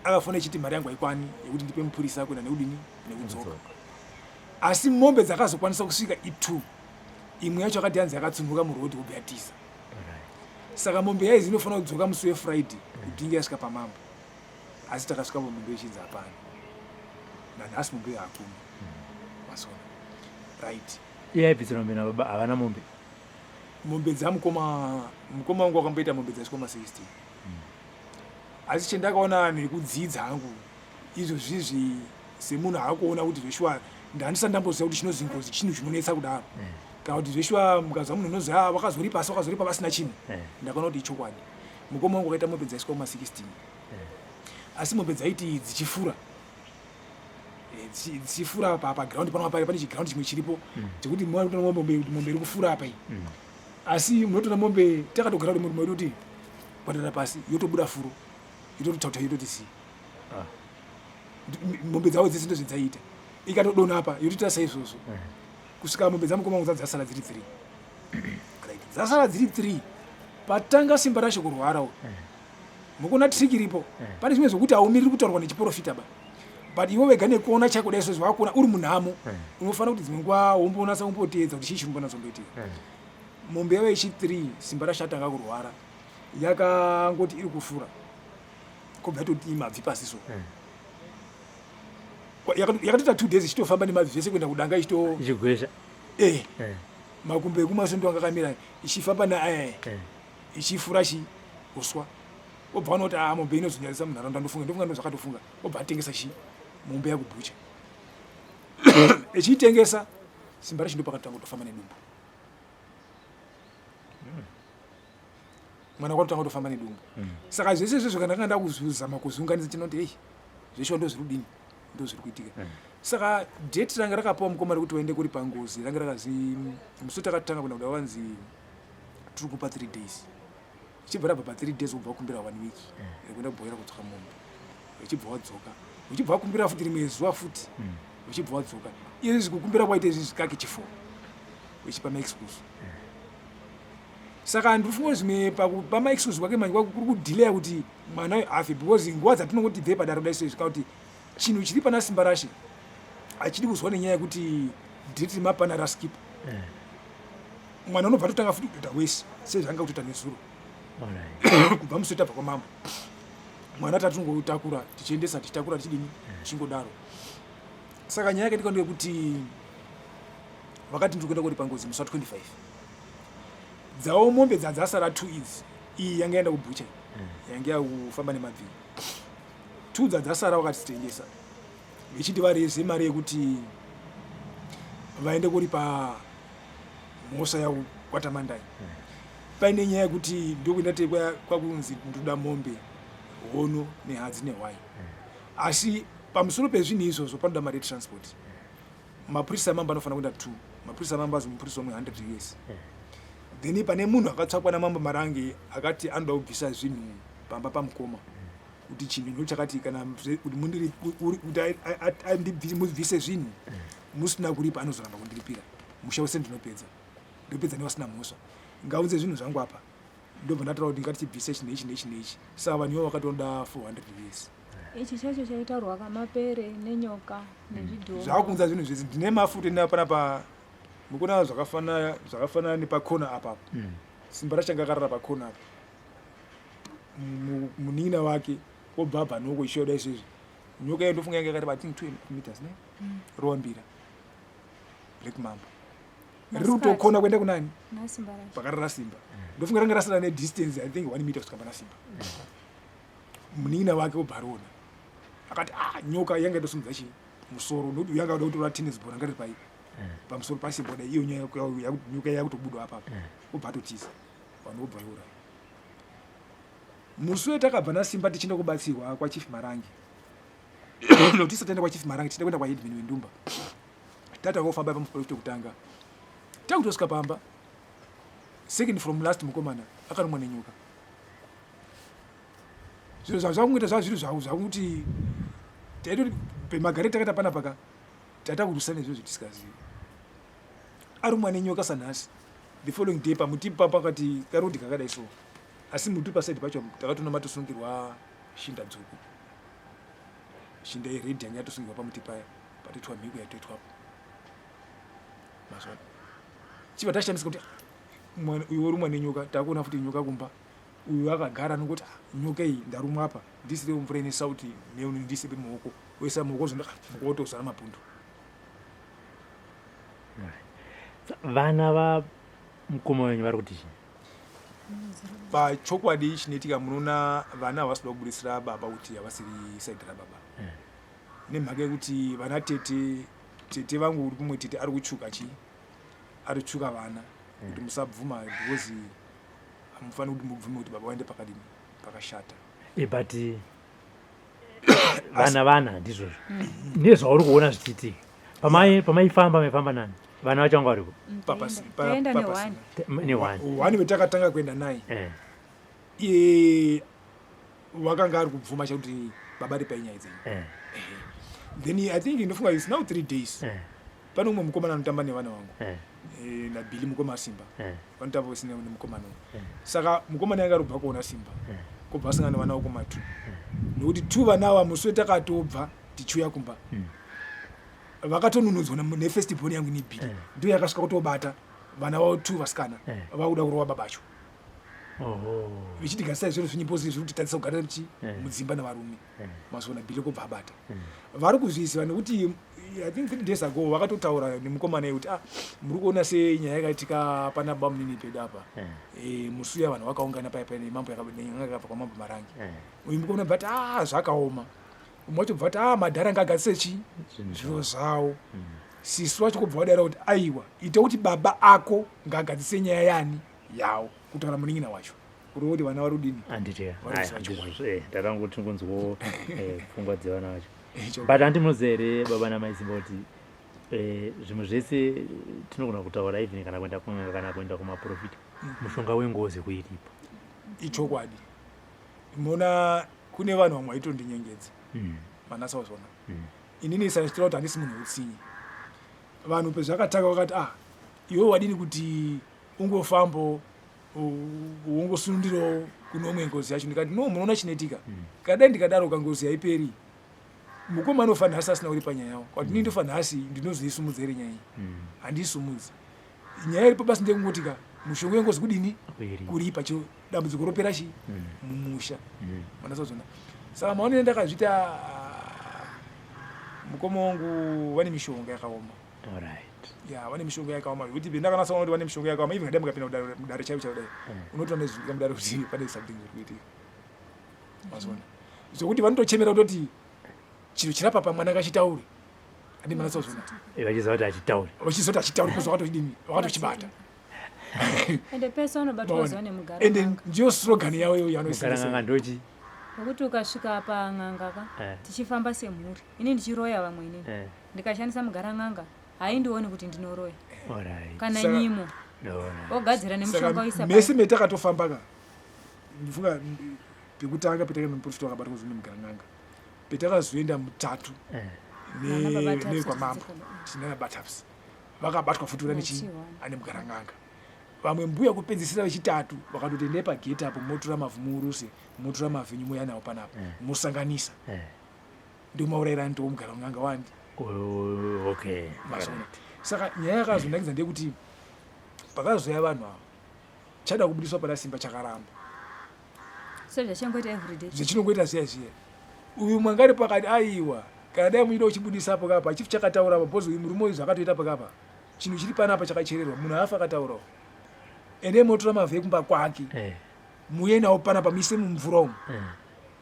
Akafona echiti mari yangu haikwani yekuti ndipe mupurisa kuenda nekudini nekudzoka. Asi mombe dzakazokwanisa kusvika i2. Imwe yacho akati yanzi yakatsunhuka muroad kubva yatiza. Saka mombe yaizi inofanira kudzoka musi weFriday kuti inge yasvika pamambo. Asi takasvika mombe ichinzi hapana. Nanhasi mombe hakuna. Masona. Right. Iye aibvisira mombe nababa havana mombe. Mombe dzamukoma mukoma wangu wakamboita mombe dzaiswa ma 16. Asi chendakaona nekudzidza hangu izvo zvizvi semunhu akuona kuti zveshuwa ndandisati ndamboziva kuti chinozi ngozi chinhu chinonetsa kudaro. Kana kuti zveshuwa mukazwa munhu unozi ah wakazoripa asi wakazoripa vasina chinhu. Ndakaona kuti ichokwadi. Mukoma wangu wakaita mombe dzaiswa kuma 16. Asi mombe dzaiti dzichifura dzichifura pa paground pano pari pane chiground chimwe chiripo chekuti munotoona mombe kuti mombe iri kufura apa iyi. Asi munotoona mombe takatogara kuti mombe yototi kwadara pasi yotobuda furo yototi tauta yototi sii. Mombe dzavo dzese ndozvadzaiita. Ikatodonha apa yotoita saizvozvo. Kusvika mombe dzamukoma wangu dzasara dziri 3. Right. Dzasara dziri 3. Patanga simba rashe kurwara uyu. Mukuona trick iripo. Pane zvimwe zvokuti haumiriri kutaurwa nechiporofita ba. But iwe wega nekuona chako dai sezvo wakuona uri munhamo. Unofanira kuti dzimwe nguva wombonatsa kumboteedza kuti chii chiri kumbonatsa-kumboitika. Mombe yavo yechi 3 simba rashe atanga kurwara. Yakangoti iri kufura. Kobva yatoti mabvi pasi so. Yakatoita 2 days ichitofamba nemabvi zvese kuenda kudanga ichito ichigwesha. Makumbo ekumashure ndo anga akamira ichifamba na ichifura chi uswa. Obva vanoti ah mombe inozonyadzisa munharaunda ndofunga ndofunga ndozvakatofunga. Obva atengesa chi mombe yakubhucha. Echiitengesa simba racho ndopakatanga kutofamba nedumbu. Mwana kwatotanga kutofamba nedumbu. Saka zvese izvozvo kana ndakanga ndakuzama kuzunganidza chinoti hey zveshuwa ndozviri kudini ndozviri kuitika. Saka date ranga rakapiwa mukoma rekuti waende kuri pangozi ranga rakazi musi takatanga kuenda kuda wanzi tiri kupa 3 days. Ichibva rabva pa 3 days wobva wakumbira 1 week rekuenda kubhoera kudzoka mombe. Uchibva wadzoka. Uchibva wakumbira futi rimwe zuva futi. Uchibva wadzoka. Izvi kukumbira kwaita izvi zvikake chifo. Uchipa ma excuse. Saka ndinofunga kuti zvimwe pakupa ma excuse kwake manje kuri kudelaya kuti mwana uyu afe because nguva dzatinongoti bve padaro dai sezvi kana kuti chinhu chiri pana simba rashe hachidi kuzwa nenyaya yekuti date remapana raskipa. Mwana unobva atotanga futi kutoita wese sezvaanga kutoita nezuro. Kubva musi wetabva kwamambo. Mwana tatingotakura tichiendesa tichitakura tichidini tichingodaro. Saka nyaya yakaitika ndeyekuti vakati ndiri kuenda koripa ngozi musi wa 25. Dzawo mombe dzadzasara 2 idzi iyi yanga yaenda kubhucha yanga yakufamba nemabviri. 2 dzadzasara vakati tengesa. Vechiti vareze mari yekuti vaende kuripa mhosva yavo kwaTamandai. Paine nyaya yekuti ndokuenda te kwakunzi ndoda mombe hono nehadzi nehwai. Asi pamusoro pezvinhu izvozvo panoda mari yetransport. Mapurisa amambo anofanira kuenda two. Mapurisa amambo azi mupurisa umwe 100 years. Then pane munhu akatsvakwa namambo Marange akati anoda kubvisa zvinhu pamba pamukoma. Kuti chinhu ndo chakati kana kuti mundiri kuti mubvise zvinhu musina kuripa anozoramba kundiripira. Musha wese ndinopedza. Ndopedza nevasina mhosva. Ngaunze zvinhu zvangu apa. Ndobva ndataura kuti ngatichibvise chinhu ichi neichi neichi. Saka vanhu ivo vakatoda 400 years. Ichi chacho chaitaurwa kamapere nenyoka nezvidhoma. Zvakunza zvinhu zvese. Ndine mafuta ina panapa mukuona zvakafanana zvakafanana nepakona apa. Simba racho anga akarara pakona apa. Munin'ina wake obva abva noko ichiyoda izvezvi. Nyoka iyo ndofunga yanga yakareba I think 2 meters ne? Rowambira. Black Mamba. Riri kutokona kuenda kunani? Pakarara Simba. Ndofunga ranga rasara nedistance I think 1 meter kusvika pana Simba. Munin'ina wake obva ariona. Akati ah nyoka yanga yatosimudza chii? Musoro nokuti yanga yoda kutora tennis ball ranga riri pai. Pamusoro paSimba dai iyo nyoka yakutobuda apa. Obva atotiza. Vanhu vobva vauraya. Musi wetakabva naSimba tichienda kubatsirwa kwaChief Marange. Nokuti tisati taenda kwaChief Marange tichida kuenda kwaHeadman weNdumba. Tata vofamba pamuprofita kutanga. Takutosvika pamba. Second from last mukomana akarumwa nenyoka. Zviro zvazvo zvakungoita zvazviri zvavo zvakuti taitoti pemagare takaita panapa ka tatakurwisana nezviro zvetisikazivi. Arumwa nenyoka sanhasi. The following day pamuti ipapo akati karodi kakadai so. Asi muti paside pacho takatoona matosungirwa shinda dzvuku. Shinda yered yanga yatosungirwa pamuti paya patoitwa mhiko yatoitwapo. Mazvona. Chibva tashamisika kuti uyu worumwa nenyoka takuona futi nyoka kumba. Uyu akagara anongoti ah, nyoka iyi ndarumwa apa ndisirewo mvura ine sauti ndisipe muoko oisa muoko zvondo muoko wotozara mapundu. Vana vamukoma wenyu vari kuti chii? Pachokwadi chinoitika munoona vana havasi kuda kubudisira baba kuti havasiri saidi rababa nemhaka yekuti vana tete tete vangu uri kumwe tete ari kutsvuka chii ari kutsvuka vana kuti musabvuma because hamufaniri kuti mubvume kuti baba vaende pakadini pakashata. But vana vana ndizvozvo nezvauri kuona zvichiitika pamaifamba maifamba nani vana vacho vanga varipo nehwani vetakatanga kuenda naye iye wakanga ari kubvuma chakuti baba ripai nyaya dzenyu then I think ndofunga is now 3 days pane umwe mukomana anotamba nevana vangu naBilly mukoma aSimba vanotamba vose nemukomana uyu saka mukomana yanga arikubva kuona Simba kobva asangana nevana vakoma two nokuti two vana ava musi wetakatobva tichiuya kumba vakatonunudzwa nefirst born yangu neBilly ndiyo yakasvika kutobata vana vavo two vasikana vakuda kurova babacho vechiti gasai zviro zvinyipo zviri kutitadzisa kugara chi mudzimba nevarume mazona Billy kobva abata vari kuzviziva nekuti I think 3 days ago vakatotaura nemukomana kuti ah muri kuona sei nyaya yakaitika pana bamunini pedu apa musi uya vanhu vakaungana paya paya nemambo yakabva kwamambo Marange uyu mukomana bva ati ah zvakaoma umwe wacho bva ati ah madhara ngaagadzise chi zviro zvawo sisi wacho kubva wadaira kuti aiwa ita kuti baba ako ngaagadzise nyaya yani yawo kutaura munin'ina wacho kureva kuti vana vari kudini handiti ndakanguti ngunzwo pfungwa dzevana vacho but handi munoziva here baba namai Simba kuti zvimwe zvese tinogona kutaura even kana kuenda kun'anga kana kuenda kumaprofita mushonga wengozi kuiripa ichokwadi mona kune vanhu vamwe vaitondinyengetsa manasa wazvona inini sandichitora kuti handisi munhu wetsinye vanhu pezvakatanga vakati ah iwe wadini kuti ungofambo wongosunundirawo kune umwe ngozi yacho ndikati no munoona chinoitika kadai ndikadaro kangozi haiperi mukoma anofa nhasi asina kuripa nyaya yawo kwati mm. ndofa nhasi ndinozoisumudza here nyaya iyi handiisumudzi nyaya iripo basi ndeyekungoti ka mushonga wengozi kudini kuripa cho dambudziko ropera chi mumusha manasazvona saka maonero ndakazviita mukoma wangu vane mishonga yakaoma ya vane mishonga yakaoma zvekuti pendakanatsaona kuti vane mishonga yakaoma even kadai mukapinda mudare chaivo chaivo dai unotoona nezvinoitika mudare kuti pane something zviri kuitika mazona zvekuti vanotochemera kutoti Chiro chirapa pamwana ngachitaure. Andi mana sozvona. Eh, vachiziva kuti achitauri. Vachiziva kuti achitauri because wakatodini? Wakatochibata. Ende pese unobatwa zuva nemugara. Ende ndiyo slogan yavo iyo yanoisa. Mugara n'anga ndochi. Nokuti ukasvika pan'anga ka eh. tichifamba semhuri ini ndichiroya vamwe inini eh. ndikashandisa mugara n'anga haindioni kuti ndinoroya kana nyimo ogadzira nemushonga oisa mese metakatofamba ka ndifunga pekutanga petakaenda muprofita wakabatwa zuva nemugara n'anga petakazoenda mutatu eh. nekwamambo tinana bataps vakabatwa futi ura nechi ane mugara n'anga vamwe mbuya kupedzisira vechitatu vakatoti endai pagate apo motora mavhu muuruse motora mavhu enyu mouya nawo panapa eh. mosanganisa eh. ndomaurayira nto mugara n'anga wandi oh, okay mazona saka nyaya yakazonakidza ndeyekuti pakazouya vanhu ava chada kubudiswa pana simba chakaramba sezvachingoita everyday zvechinongoita zviya zviya uyu mwangari pakati aiwa kana dai muchida kuchibudisapo kapa chifu chakataura apa bhozi uyu murume uyu zvakatoita pakapa chinhu chiri panapa chakachererwa munhu haafa akataurawo ende motora mavhu ekumba kwake eh. muye nawo panapa muise mumvura umu eh.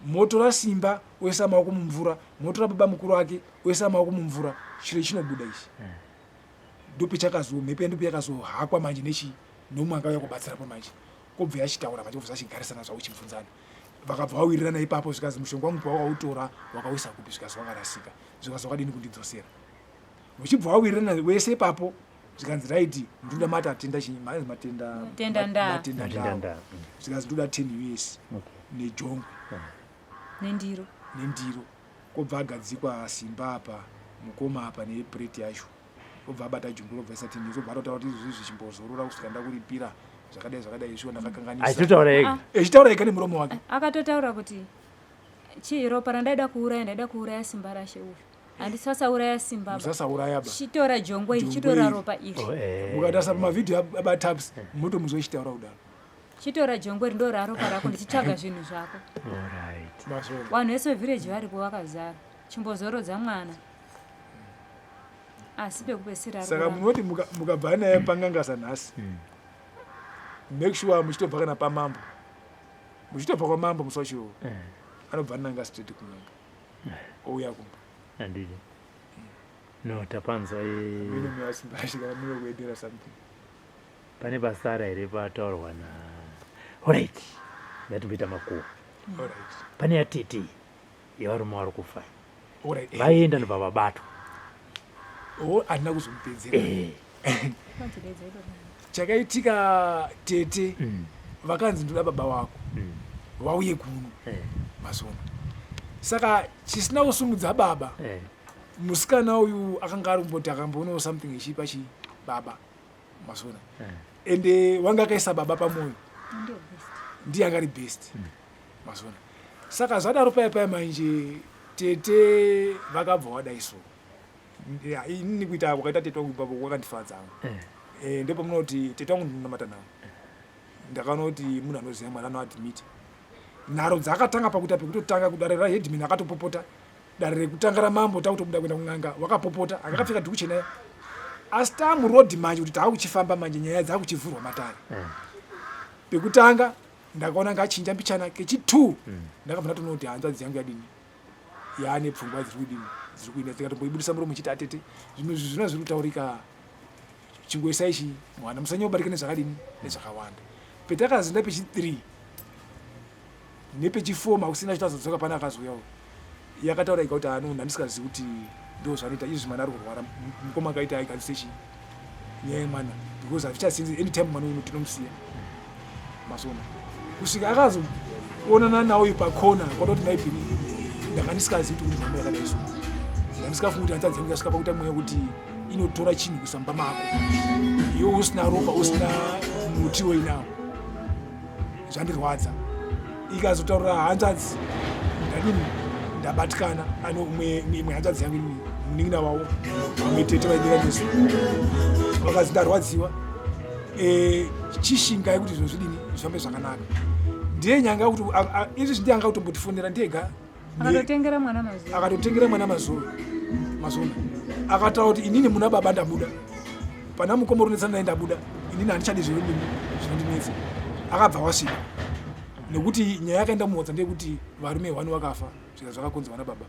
motora simba oisa maoko mumvura motora baba mukuru wake oisa maoko mumvura chiro chinobuda ichi eh. ndopechakazo mhepo yandope yakazohakwa manje nechi nomwe angauya kubatsirapo manje kobva yachitaura manje kobva zvachigarisana zvavo chibvunzana vakabva vawirirana ipapo zvikazi mushonga wangu pawakautora wakauisa kupi zvikazi wakarasika zvikazi wakadini kundidzosera uchibva wawirirana wese ipapo zvikanzi raiti ndoda mati atenda chinyi manzi matenda matenda ndaa matenda ndaa zvikanzi ndoda 10 us nejongwe nendiro nendiro kobva agadzikwa simba apa mukoma apa nepreti yacho obva abata jumbo robva isati news obva atotaura kuti izvozvi zvichimbozorora kusvika ndakuripira zvakadai zvakadai shuwa ndakakanganisa achitotaura ega ah. echitaura ega nemuromo wake akatotaura kuti chii ropa randaida kuuraya ndaida kuuraya simba rashe uyu handisasauraya simba musasauraya ba chitora jongwe iri chitora ropa iri oh, eh. mukatarisa pamavhidhiyo abataps motomuzwa echitaura kudaro chitora jongwe iri ndora ropa rako ndichitsvaga zvinhu zvako vanhu vese vevhireji varipo vakazara chimbozorodza mwana asi pekupedzisira saka munoti mukabva naye pangangasa nhasi hmm. make sure muchitobva kana pamambo muchitobva kwamambo musi wacho eh. anobva nanga straight kun'anga eh. ouya kumba handidi no tapanzwa minokuedera something pane pasara here pataurwa na orit ngatimboita makuwa pane yatete yevarume vari kufa eh. vaenda ndobva vabatwa oh, handina kuzomupedzera eh. chakaitika tete mm. vakanzi ndoda baba wako mm. vauye kuno eh. mazona saka chisina kusumudza baba eh. musikana uyu akanga ari kumboti akamboonawo something ichipa chi baba mazona eh. ende wanga akaisa baba pamwoyo ndiye anga ari best mm. Mazona. Saka zvadaro paya paya manje tete vakabva wadai so. Yeah, inini kuita kwakaita tete wangu ipapo kwakandifadza hangu. Eh. Eh, ndipo munoti tete wangu ndinonamata navo. Ndakaona kuti munhu anoziva Mwari anoadmit. Nharo dzaakatanga pakuita pekutotanga kudare raheadman akatopopota. Dare rekutanga ramambo takutobuda kuenda kun'anga wakapopota akakapfeka dhuku chena. Asi tamuroad manje kuti taakuchifamba manje nyaya dzakuchivhurwa matare. Eh. Pekutanga ndakaona ngachinja mbichana kechi two mm. ndakabva ndatoona kuti hanzvadzi yangu yadini yaane pfungwa dziri kudini dziri kuinda dzikatomboibudisa muromo chiti atete zvimwe zvinhu zvina zviri kutaurika chingoisai chi mwana musanyobarika nezvakadini nezvakawanda petakazinda pechi three nepechi four makusina chitazodzoka pane akazouyawo yakataura ika kuti ano ndandisikazivi kuti ndo zvanoita izvi mwana ari kurwara mukoma akaita aigarise chii nyaya yemwana because hazvichasenzi anytime mwana uno tinomusiya masona kusvika akazoonana nawo pakona kwada kuti maibhini ndanga ndisikazivi kuti kune nhamo yakadai so ndandisikafungi kuti hanzvadzi yangu yasvika pakuita mweya kuti inotora chinhu kuisa mumba mako iwe usina ropa usina muti weinawo zvandirwadza ikazotaurira hanzvadzi ndadini ndabatikana ano imwe hanzvadzi yangu ini munin'ina wavo vamwe tete vaidira nesu vakazi ndarwadziwa e, chishingai kuti zvinhu zvidini zvifambe zvakanaka ndiye nyanga kuti izvi ndiye anga kutombotifonera ndega akatotengera mwana mazuva akatotengera mwana mazuva mazona akataura kuti inini muna baba ndabuda pana mukoma runetsana naye ndabuda inini handichadi zvinodini zvinondinetsa akabva wasvika nekuti nyaya yakaenda muhodza ndeyekuti varume hwani wakafa Zvika zvakakonzerwa nababa.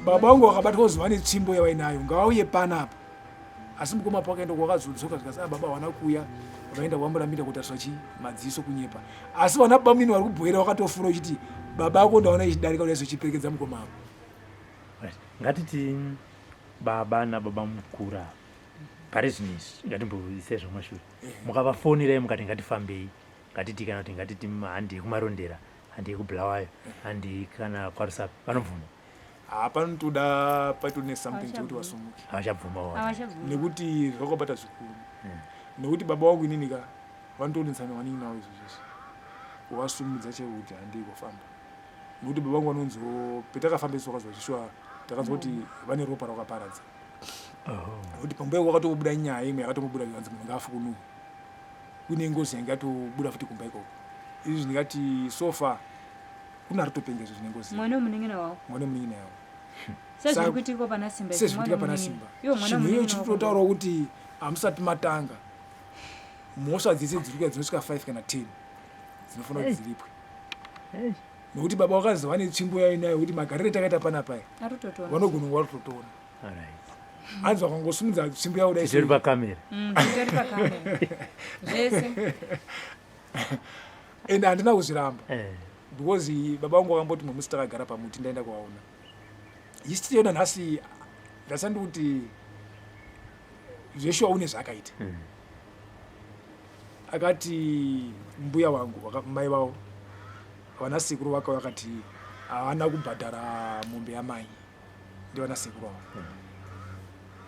Baba vangu vakabatwa kuzi vane tsvimbo yavainayo ngavauye panapa. Asi mukoma pakaenda kwakazodzoka zvikasi ah, baba havana kuuya vaenda kwamurambira kutariswa chi madziso kunyepa. Asi vana baba munini vari kubhoera vakatofura uchiti baba ako ndaona ichidarika kudai sochiperekedza mukoma ako. Ngatiti baba nababa mukura pari zvino izvi ngatimboisai zvamashure eh. mukavafonerai mukati ngatifambei ngatiti kana kuti ngatiti handei kumarondera handei kubulawayo handei kana kwarusape vanobvuma haa panotoda patori nesomething chekuti vasumuke havachabvuma nekuti zvakabata zvikuru hmm. nekuti baba vangu inini ka vanotonetsana vaningi navo izvo zvese kuvasumudza chaivo kuti handei kufamba nekuti baba vangu vanonziwo petakafamba isu vakazwa zvishuwa takanzwa kuti vane ropa rakaparadza nekuti pambuya kwakatobuda nyaya imwe yakatombobuda kanzi munhu ngaafukunurwe kune ngozi yange yatobuda futi kumba ikoko izvi ndingati so far kune aritopenga izvo zvine ngozi mwana wemunin'ina wavo mwana wemunin'ina yavo sezviri kuitika pana simba sezviri kuitika pana simba chinhu iyo chiri kutotaurawo kuti hamusati matanga mhosva dzese dziri kuya dzinosvika 5 kana 10 dzinofanira kuti dziripwe nekuti baba vakazi vane tsvimbo yainayo kuti magariro takaita panapa vanogona kunge varitotoona hanzi vakangosimudza tsvimbo yavo dai titori pakamera mm, zvese and handina kuzviramba eh. because baba vangu vakamboti mwe musi takagara pamuti ndaenda kuvaona history yona nhasi ndasandi kuti zveshuwa une zvaakaita mm. Akati mbuya wangu mai vavo vana sekuru vakauya vakati havana kubhadhara mombe yamai ndivana sekuru avo mm.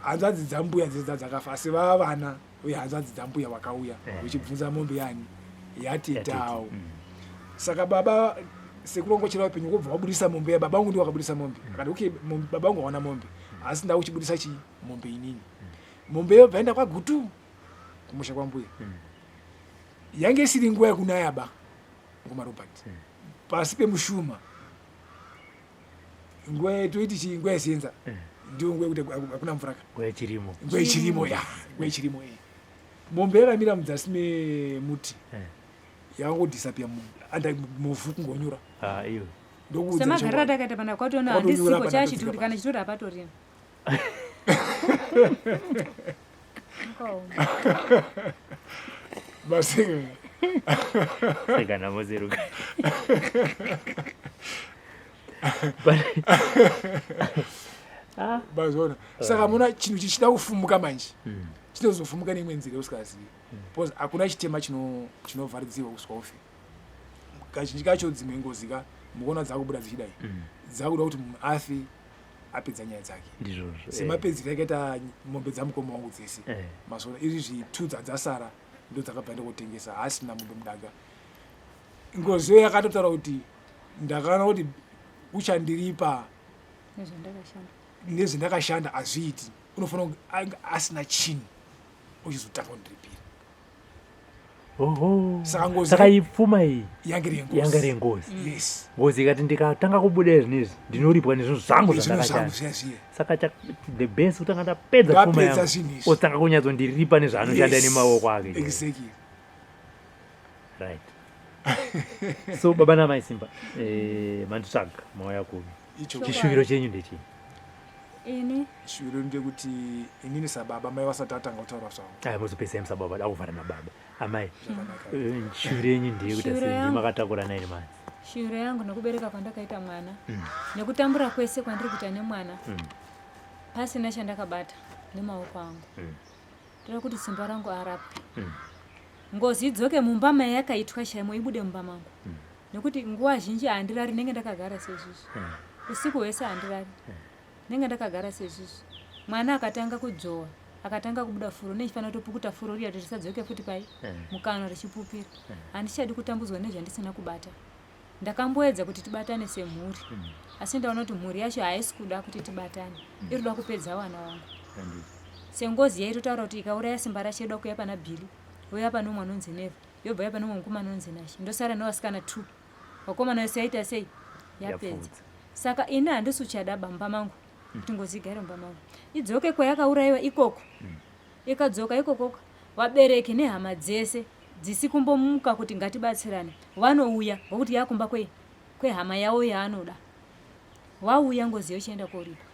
Hanzvadzi dzambuya dzedza dzakafa asi vava vana uye hanzvadzi dzambuya vakauya eh. vechibvunza mombe yani yatetawo mm. Saka baba sekuru wangu vachira vapenyu kobva vabudisa mombe ya baba vangu ndiwo vakabudisa mombe mm. Akati okay baba vangu hawana mombe mm. Asi ndakuchibudisa chii mombe inini mombe yobva enda kwagutu kumusha kwambuya yange isiri nguva yekunaya ba ngoma Robert pasi pemushuma nguva yetoiti chii nguva yesenza ndiyo nguva yekuti hakuna mvura ka nguva yechirimo nguva yechirimo ya nguva yechirimo eh mombe yakamira mudzasi memuti eh. Yakangodisapia anda muvhu kungonyura ah iyo ndokuudza semagariro atakaita pana kwatoona handisiko chachituri kana chitori hapatorina Maseka. Seka namo zeruka. Bazona. Saka muna chinhu chichida kufumuka manje. Hmm. Chinozofumuka neimwe nzira usikazivi. Hmm. Because hakuna chitema chino chinovharidzirwa kusvika ufe. Kazhinji kacho dzimwe ngozi ka mukuona dzakubuda dzichidai. Hmm. Dzakuda kuti munhu afe apedza nyaya dzake ndizvozvo eh. semapedzero akaita mombe dzamukoma wangu dzese eh. Masona izvi zvitudza dzasara ndo dzakabva ndokotengesa haasina mombe mudaga ngozi iyo yakatotaura kuti ndakaona kuti uchandiripa nezvendakashanda hazviiti unofanira kunge asina chinhu uchizotanga kundiripira. Oho. Saka ngozi saka ipfuma iyi yange iri yengozi. Yange iri yengozi. Mm. Yes. Ngozi ikati ndikatanga kubuda izvi izvi ndinoripwa nezvinhu zvangu zvandakashanda. Saka cha the best kutanga ndapedza pfuma yangu. Otanga kunyatsondiripa nezvaanoshanda yes. nemaoko ake. Exactly. Right. So baba namai Simba eh manditsvaga mauya kuno. Chishuviro chenyu ndechii? Ini shuviro ndekuti inini sababa mai vasati atanga kutaura zvavo. Aya mozopedzisa imi sababa akuvhara nababa. Amai eh, shuviro yenyu ndeyekuti Shuviro sei yangu. makatakura naini manzi. Shuviro yangu nekubereka kwandakaita mwana nekutambura kwese kwandiri kuita nemwana pasina chandakabata nemaoko angu ndoda kuti simba rangu arapwe ngozi idzoke mumba mayakaitwa chaimo ibude mumba mangu nekuti nguva zhinji handirari ndenge ndakagara sezvizvi usiku hwese handirari ndenge ndakagara sezvizvi mwana akatanga kudzvowa akatanga kubuda furo nechifanira kutopukuta furo riya kuti risadzoke futi pai mukanwa richipupira handichadi kutambudzwa nezvandisina kubata ndakamboedza kuti tibatane semhuri asi ndaona kuti mhuri yacho haisi kuda kuti tibatane iri kuda kupedza vana vangu sengozi yaitotaura kuti ikauraya simba racho yoda kuuya pana Billy youya pane umwe anonzi Neva yobva yapa nomwe mukomana anonzi Nashe ndosara nevasikana two vakomana vese yaita sei yapedza saka ini handisi uchada bamba mangu kuti ngozi igare mumba mangu idzoke kwayakaurayiwa ikoko ikadzoka ikokoko vabereki nehama dzese dzisi kumbomuka kuti ngatibatsirane vanouya ngokuti yakumba kwei kwehama yavo yaanoda wauya ngozi yochienda koripa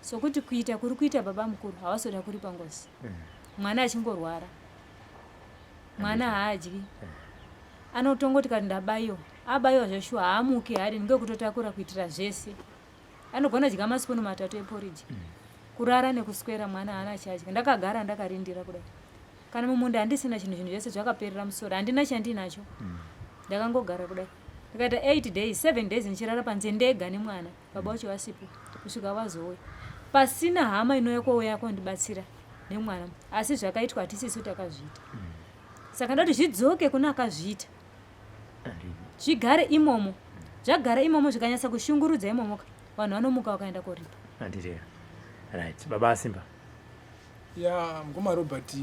sokuti kuita kuri kuita baba mukuru havasoda kuripa ngozi mm. mwana achingorwara mwana haadyi mm. anotongoti kati ndabayiwa abayiwa zveshuwa haamuki haadi ndingekutotakura kuitira zvese anogona dya masipunu matatu eporiji mm. kurara nekuswera mwana haana chadya ndakagara ndakarindira kudai kana mumunda handisina chinhu zvinhu zvese zvakaperera musoro handina chandinacho mm. ndakangogara kudai ndikaita 8 days 7 days ndichirara panze ndega nemwana baba wacho vasipo kusvika vazouya pasina hama inouya kwouya kondibatsira nemwana asi zvakaitwa hatisisu takazviita mm. saka ndoti zvidzoke kuna akazviita zvigare imomo zvagara imomo zvikanyatsa kushungurudza imomo ka vanhu vanomuka vakaenda koripa andiri right baba asimba ya mukoma robert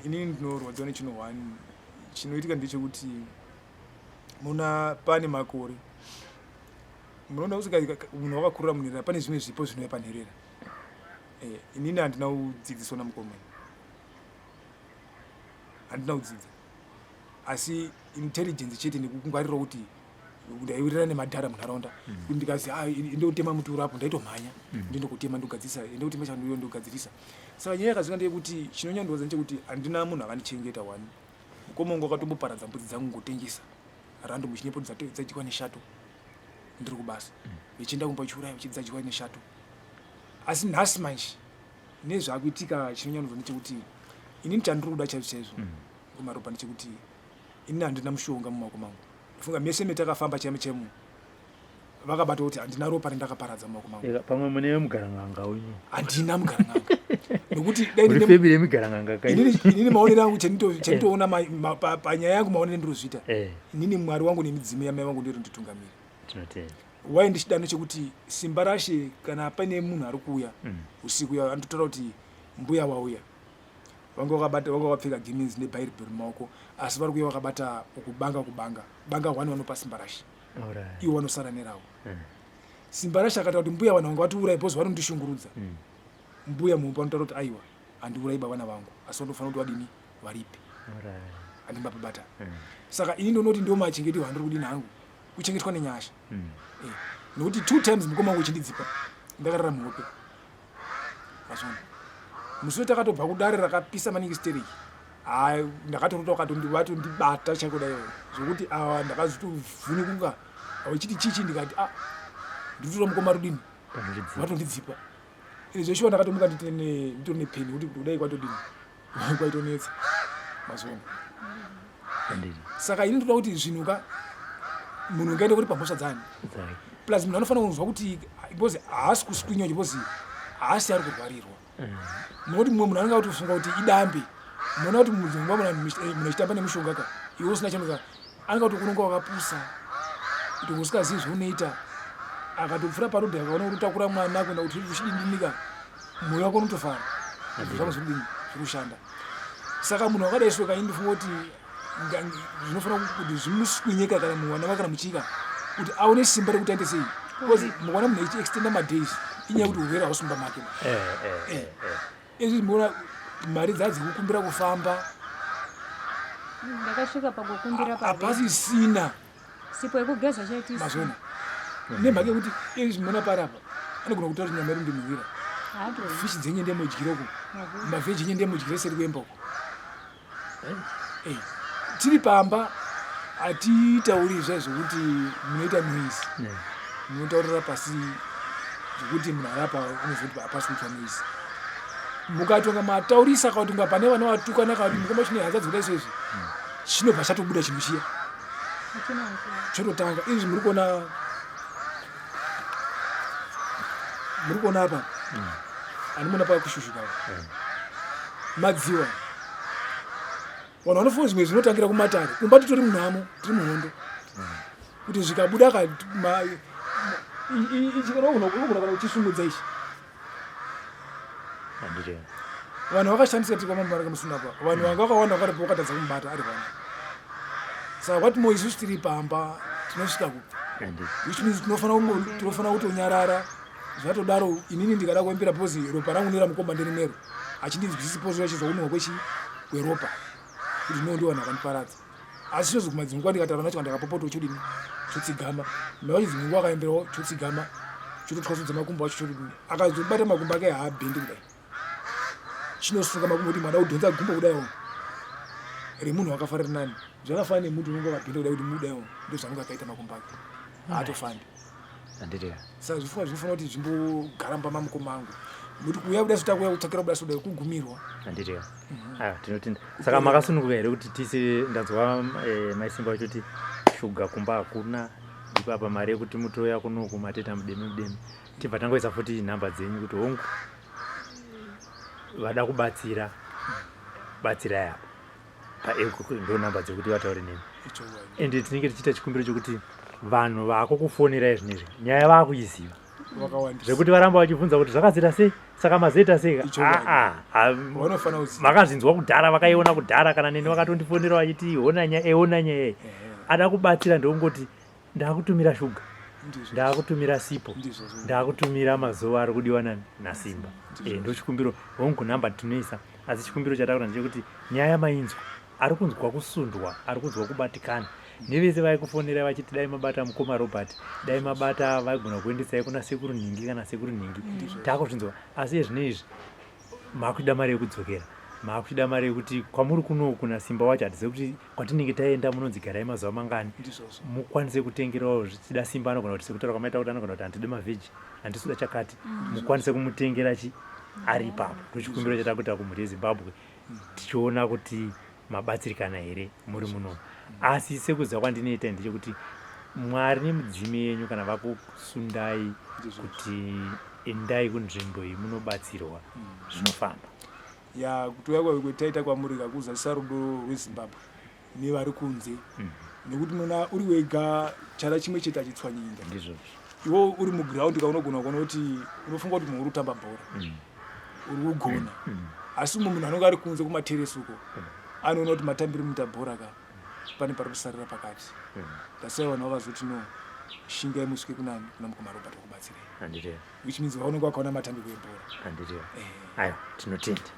inini ndinorwadziwa nechinhu one chinoitika ndechekuti muna pane makore munoona kusvika munhu wakakurira munherera pane zvimwe zvipo zvinouya panherera eh, inini handina kudzidziswa namukoma handina kudzidza asi intelligence chete nekungwarira kuti ndaiwirirana nemadhara munharaunda mm. kuti ndikazi ah, ndotema muti uri apo ndaitomhanya mm. ndindokutema ndogadzirisa ndokutema chanduyo ndogadzirisa saka nyaya yakazvika ndeyekuti chinonyandiwadza ndechekuti handina munhu akandichengeta one mukoma wangu akatomboparadza mbudzi dzangu ngotengesa random chinyepo dzadyiwa neshato ndiri kubasa mm. vechienda kumba chiuraya vachidzadyiwa neshato asi nhasi manje nezvakuitika chinonyandiwadza ndechekuti inini chandiri kuda chaizvo chaizvo kumaropa ndechekuti ini handina mushonga mumaoko mangu funga mese metakafamba chaimo chaimo vakabata kuti handina ropa randakaparadza mumaoko mangu pamwe mune mugarang'anga wenyu handina mugarang'anga nokuti dai yemigarang'anga kai inini maonero angu chanditoona panyaya yangu maonero ndirozviita eh. inini mwari wangu nemidzimu yamai vangu ndiro nditungamira tinotenda wai ndichidano chekuti simba rashe kana paine munhu ari kuuya mm. usiku ya anototaura kuti mbuya wauya vanga vakabata vanga vakapfeka gemenzi nebhairibheri mumaoko asi vari kuuya vakabata kubanga kubanga banga one vanopa simba rashe ivo vanosara neravo mm. simba rashe akataura kuti mbuya vanhu vanga vatiurai because vanondishungurudza mm. mbuya mumba vanotaura kuti aiwa handiurai bavana vangu asi vanofanira kuti vadini varipi handimbapabata mm. saka ini ndonoti ndo machengeterwo andiri kudini hangu kuchengetwa nenyasha mm. eh, nokuti two times mukoma wangu uchindidzipa ndakarara muhope Mazvona. Musi takatobva kudare rakapisa maningi stereki. Hayi ndakatorota wakatondibata chaiko dai zvokuti awa ndakazotovhunikuka vachiti chichi ndikati ah ndikutora mukoma rudini vatondidzipa. Izvi zveshuwa ndakatomuka nditori nepeni kuti kudai kwatodini kwaitonetsa mazvona. Saka ini ndoda kuti zvinhu ka munhu ungaende kuti pamhosva dzani plus munhu anofanira kunzwa kuti because haasi kuswinywa because haasi ari kurwarirwa mm. nokuti mumwe munhu anenge akutofunga kuti idambe muona kuti mudzimba munhu achitamba nemushonga ka iwe usina chanoka anenge akutokunonga wakapusa kuti usikazivi zvaunoita akatopfura parudhi akaona kuti utakura mwana kuenda kuti uchidindinika mwoyo wako unotofara zvako zvirikudini zviri kushanda saka munhu wakadai so kaini ndifunga kuti zvinofanira kuti zvimuswinyeka kana muwana vakana muchika kuti aone simba rekuti aite sei because mukaona munhu achiextenda madays inyaya yekuti urwere hausi mumba make eh, eh, eh. izvi muona mari dzaa dzekukumbira kufamba ndakasvika pakukumbira hapasisina sipo yekugeza chaitisa mazvona nemhaka yekuti izvi muona parapa anogona kutaura kuti nyama yedu ndinhuwira fishi dzenye ndemodyira uko mavheji enye ndemodyira seri kuemba uko Eh, tiri pamba hatitauri zva zvekuti munoita noise munotaurira pasi zvekuti munhu arapa unozoti hapasi kuitwa noise mukatonga mataurisa kana kuti pane vana vatukana kana kuti mukoma chine hanzadzi kudai soizvi chinobva chatobuda chinhu chiya chototanga izvi muri kuona muri kuona apa mm. andimuona pakushushuka mm. madziwa vanhu vanofunga zvimwe zvinotangira kumatare kumba titori munhamo tiri muhondo mm. kuti zvikabuda ka unogona kana uchisumudza ichi vanhu vakashandisa tiri kwamambaraka musundapa vanhu vanga vakawanda vakaripo vakatadza kumubata ari pano saka what more isusu tiri pamba tinosvika kupi which means tinofanira kutonyarara zvatodaro inini ndikada kuembera bhozi ropa rangu neramukomba ndirimwero achindinzwisisi pozi vachizwa kunhuhwa kwechi kweropa kuti no ndiwo vanhu vakandiparadza. Asi zvinozi kumadzimwe nguva ndikataura nacho kana ndakapopota chodini chotsigama. Mai vacho dzimwe nguva akaemberawo chotsigama chototwasudza makumbo acho chotodini. Akazobata makumbo ake haabhendi kudai. Chinosunga makumbo kuti mada kudhonza gumbo kudaiwo remunhu wakafarira nani. Zvakafanana nemuti unonge wakabhenda kudai kuti mudaiwo ndozvaanenge akaita makumbo ake. Haatofambi. Handiti. Saka zvifunga zvinofanira kuti zvimbogara mumba mamukoma angu. Nokuti kuuya kuda sotakuya kutsvakira kuda soda kugumirwa. Handiti. Aya tinotenda. Saka makasununguka here kuti tise ndanzwa eh, mai Simba vachiti shuga kumba hakuna ipapa mari yekuti mutouya kunoku mateta mudeme mudeme. Tibva tangoisa futi nhamba dzenyu kuti hongu vada kubatsira batsirai apa. Paeko ndo nhamba dzekuti vataure nemi. Ende tinenge tichiita chikumbiro chekuti vanhu vakukufonerai zvinezvi nyaya vakuiziva. Zvekuti varamba vachibvunza kuti zvakazita sei saka mazoita sei ah, ah, makazvinzwa kudhara vakaiona kudhara kana neni vakatondifonera vachiti hona nyaya eona nyaya ada kubatsira ndokungoti ndakutumira shuga ndakutumira sipo ndakutumira mazuva ari kudiwa nasimba eh, ndochikumbiro hongu nhamba tinoisa asi chikumbiro chatakuta ndechekuti nyaya mainzwa ari kunzwa kusundwa ari kunzwa kubatikana nevese vaikufonera vachiti dai mabata mukoma Robert dai mabata vaigona kuendesai kuna sekuru nhingi kana sekuru nhingi takuzvinzwa asi ezvino izvi makuchida mari yekudzokera makuchida mari yekuti kwamuri kuno kuna simba wacho hatizive kuti kwatinenge taenda munonzi garai mazuva mangani mukwanise kutengerawo zvichida simba anogona kuti sekutaura kwamaita kuti anogona kuti handidi mavheji handisi kuda chakati mukwanise kumutengera chi ari ipapo ndochikumbiro chatakuita kumhuri yezimbabwe tichiona kuti mabatsirikana here muri muno asi sekuziva kwandinoita ndechekuti mwari nemudzimu yenyu kana vakusundai kuti endai kunzvimbo iyi munobatsirwa zvinofamba ya kutouya kwataita kwamuri kakuzadzisa rudo rwezimbabwe nevari kunze mm. nekuti unoona uri wega chara chimwe chete achitswanyi inda ndizvozvo iwo uri muground ka unogona kuona kuti unofunga kuti munhu uri kutamba bhora mm. uri kugona mm. asi umwe munhu anonge ari kunze kumateresi uko mm. anoona kuti matambiro muita bhora ka pane pari kusarira pakati mm. that's why vanhu vakazoti no shingai musvike kunani kuna mukoma Robert vakubatsirei which means vaunenge vakaona matambiro ebhora eh. Ayo tinotenda.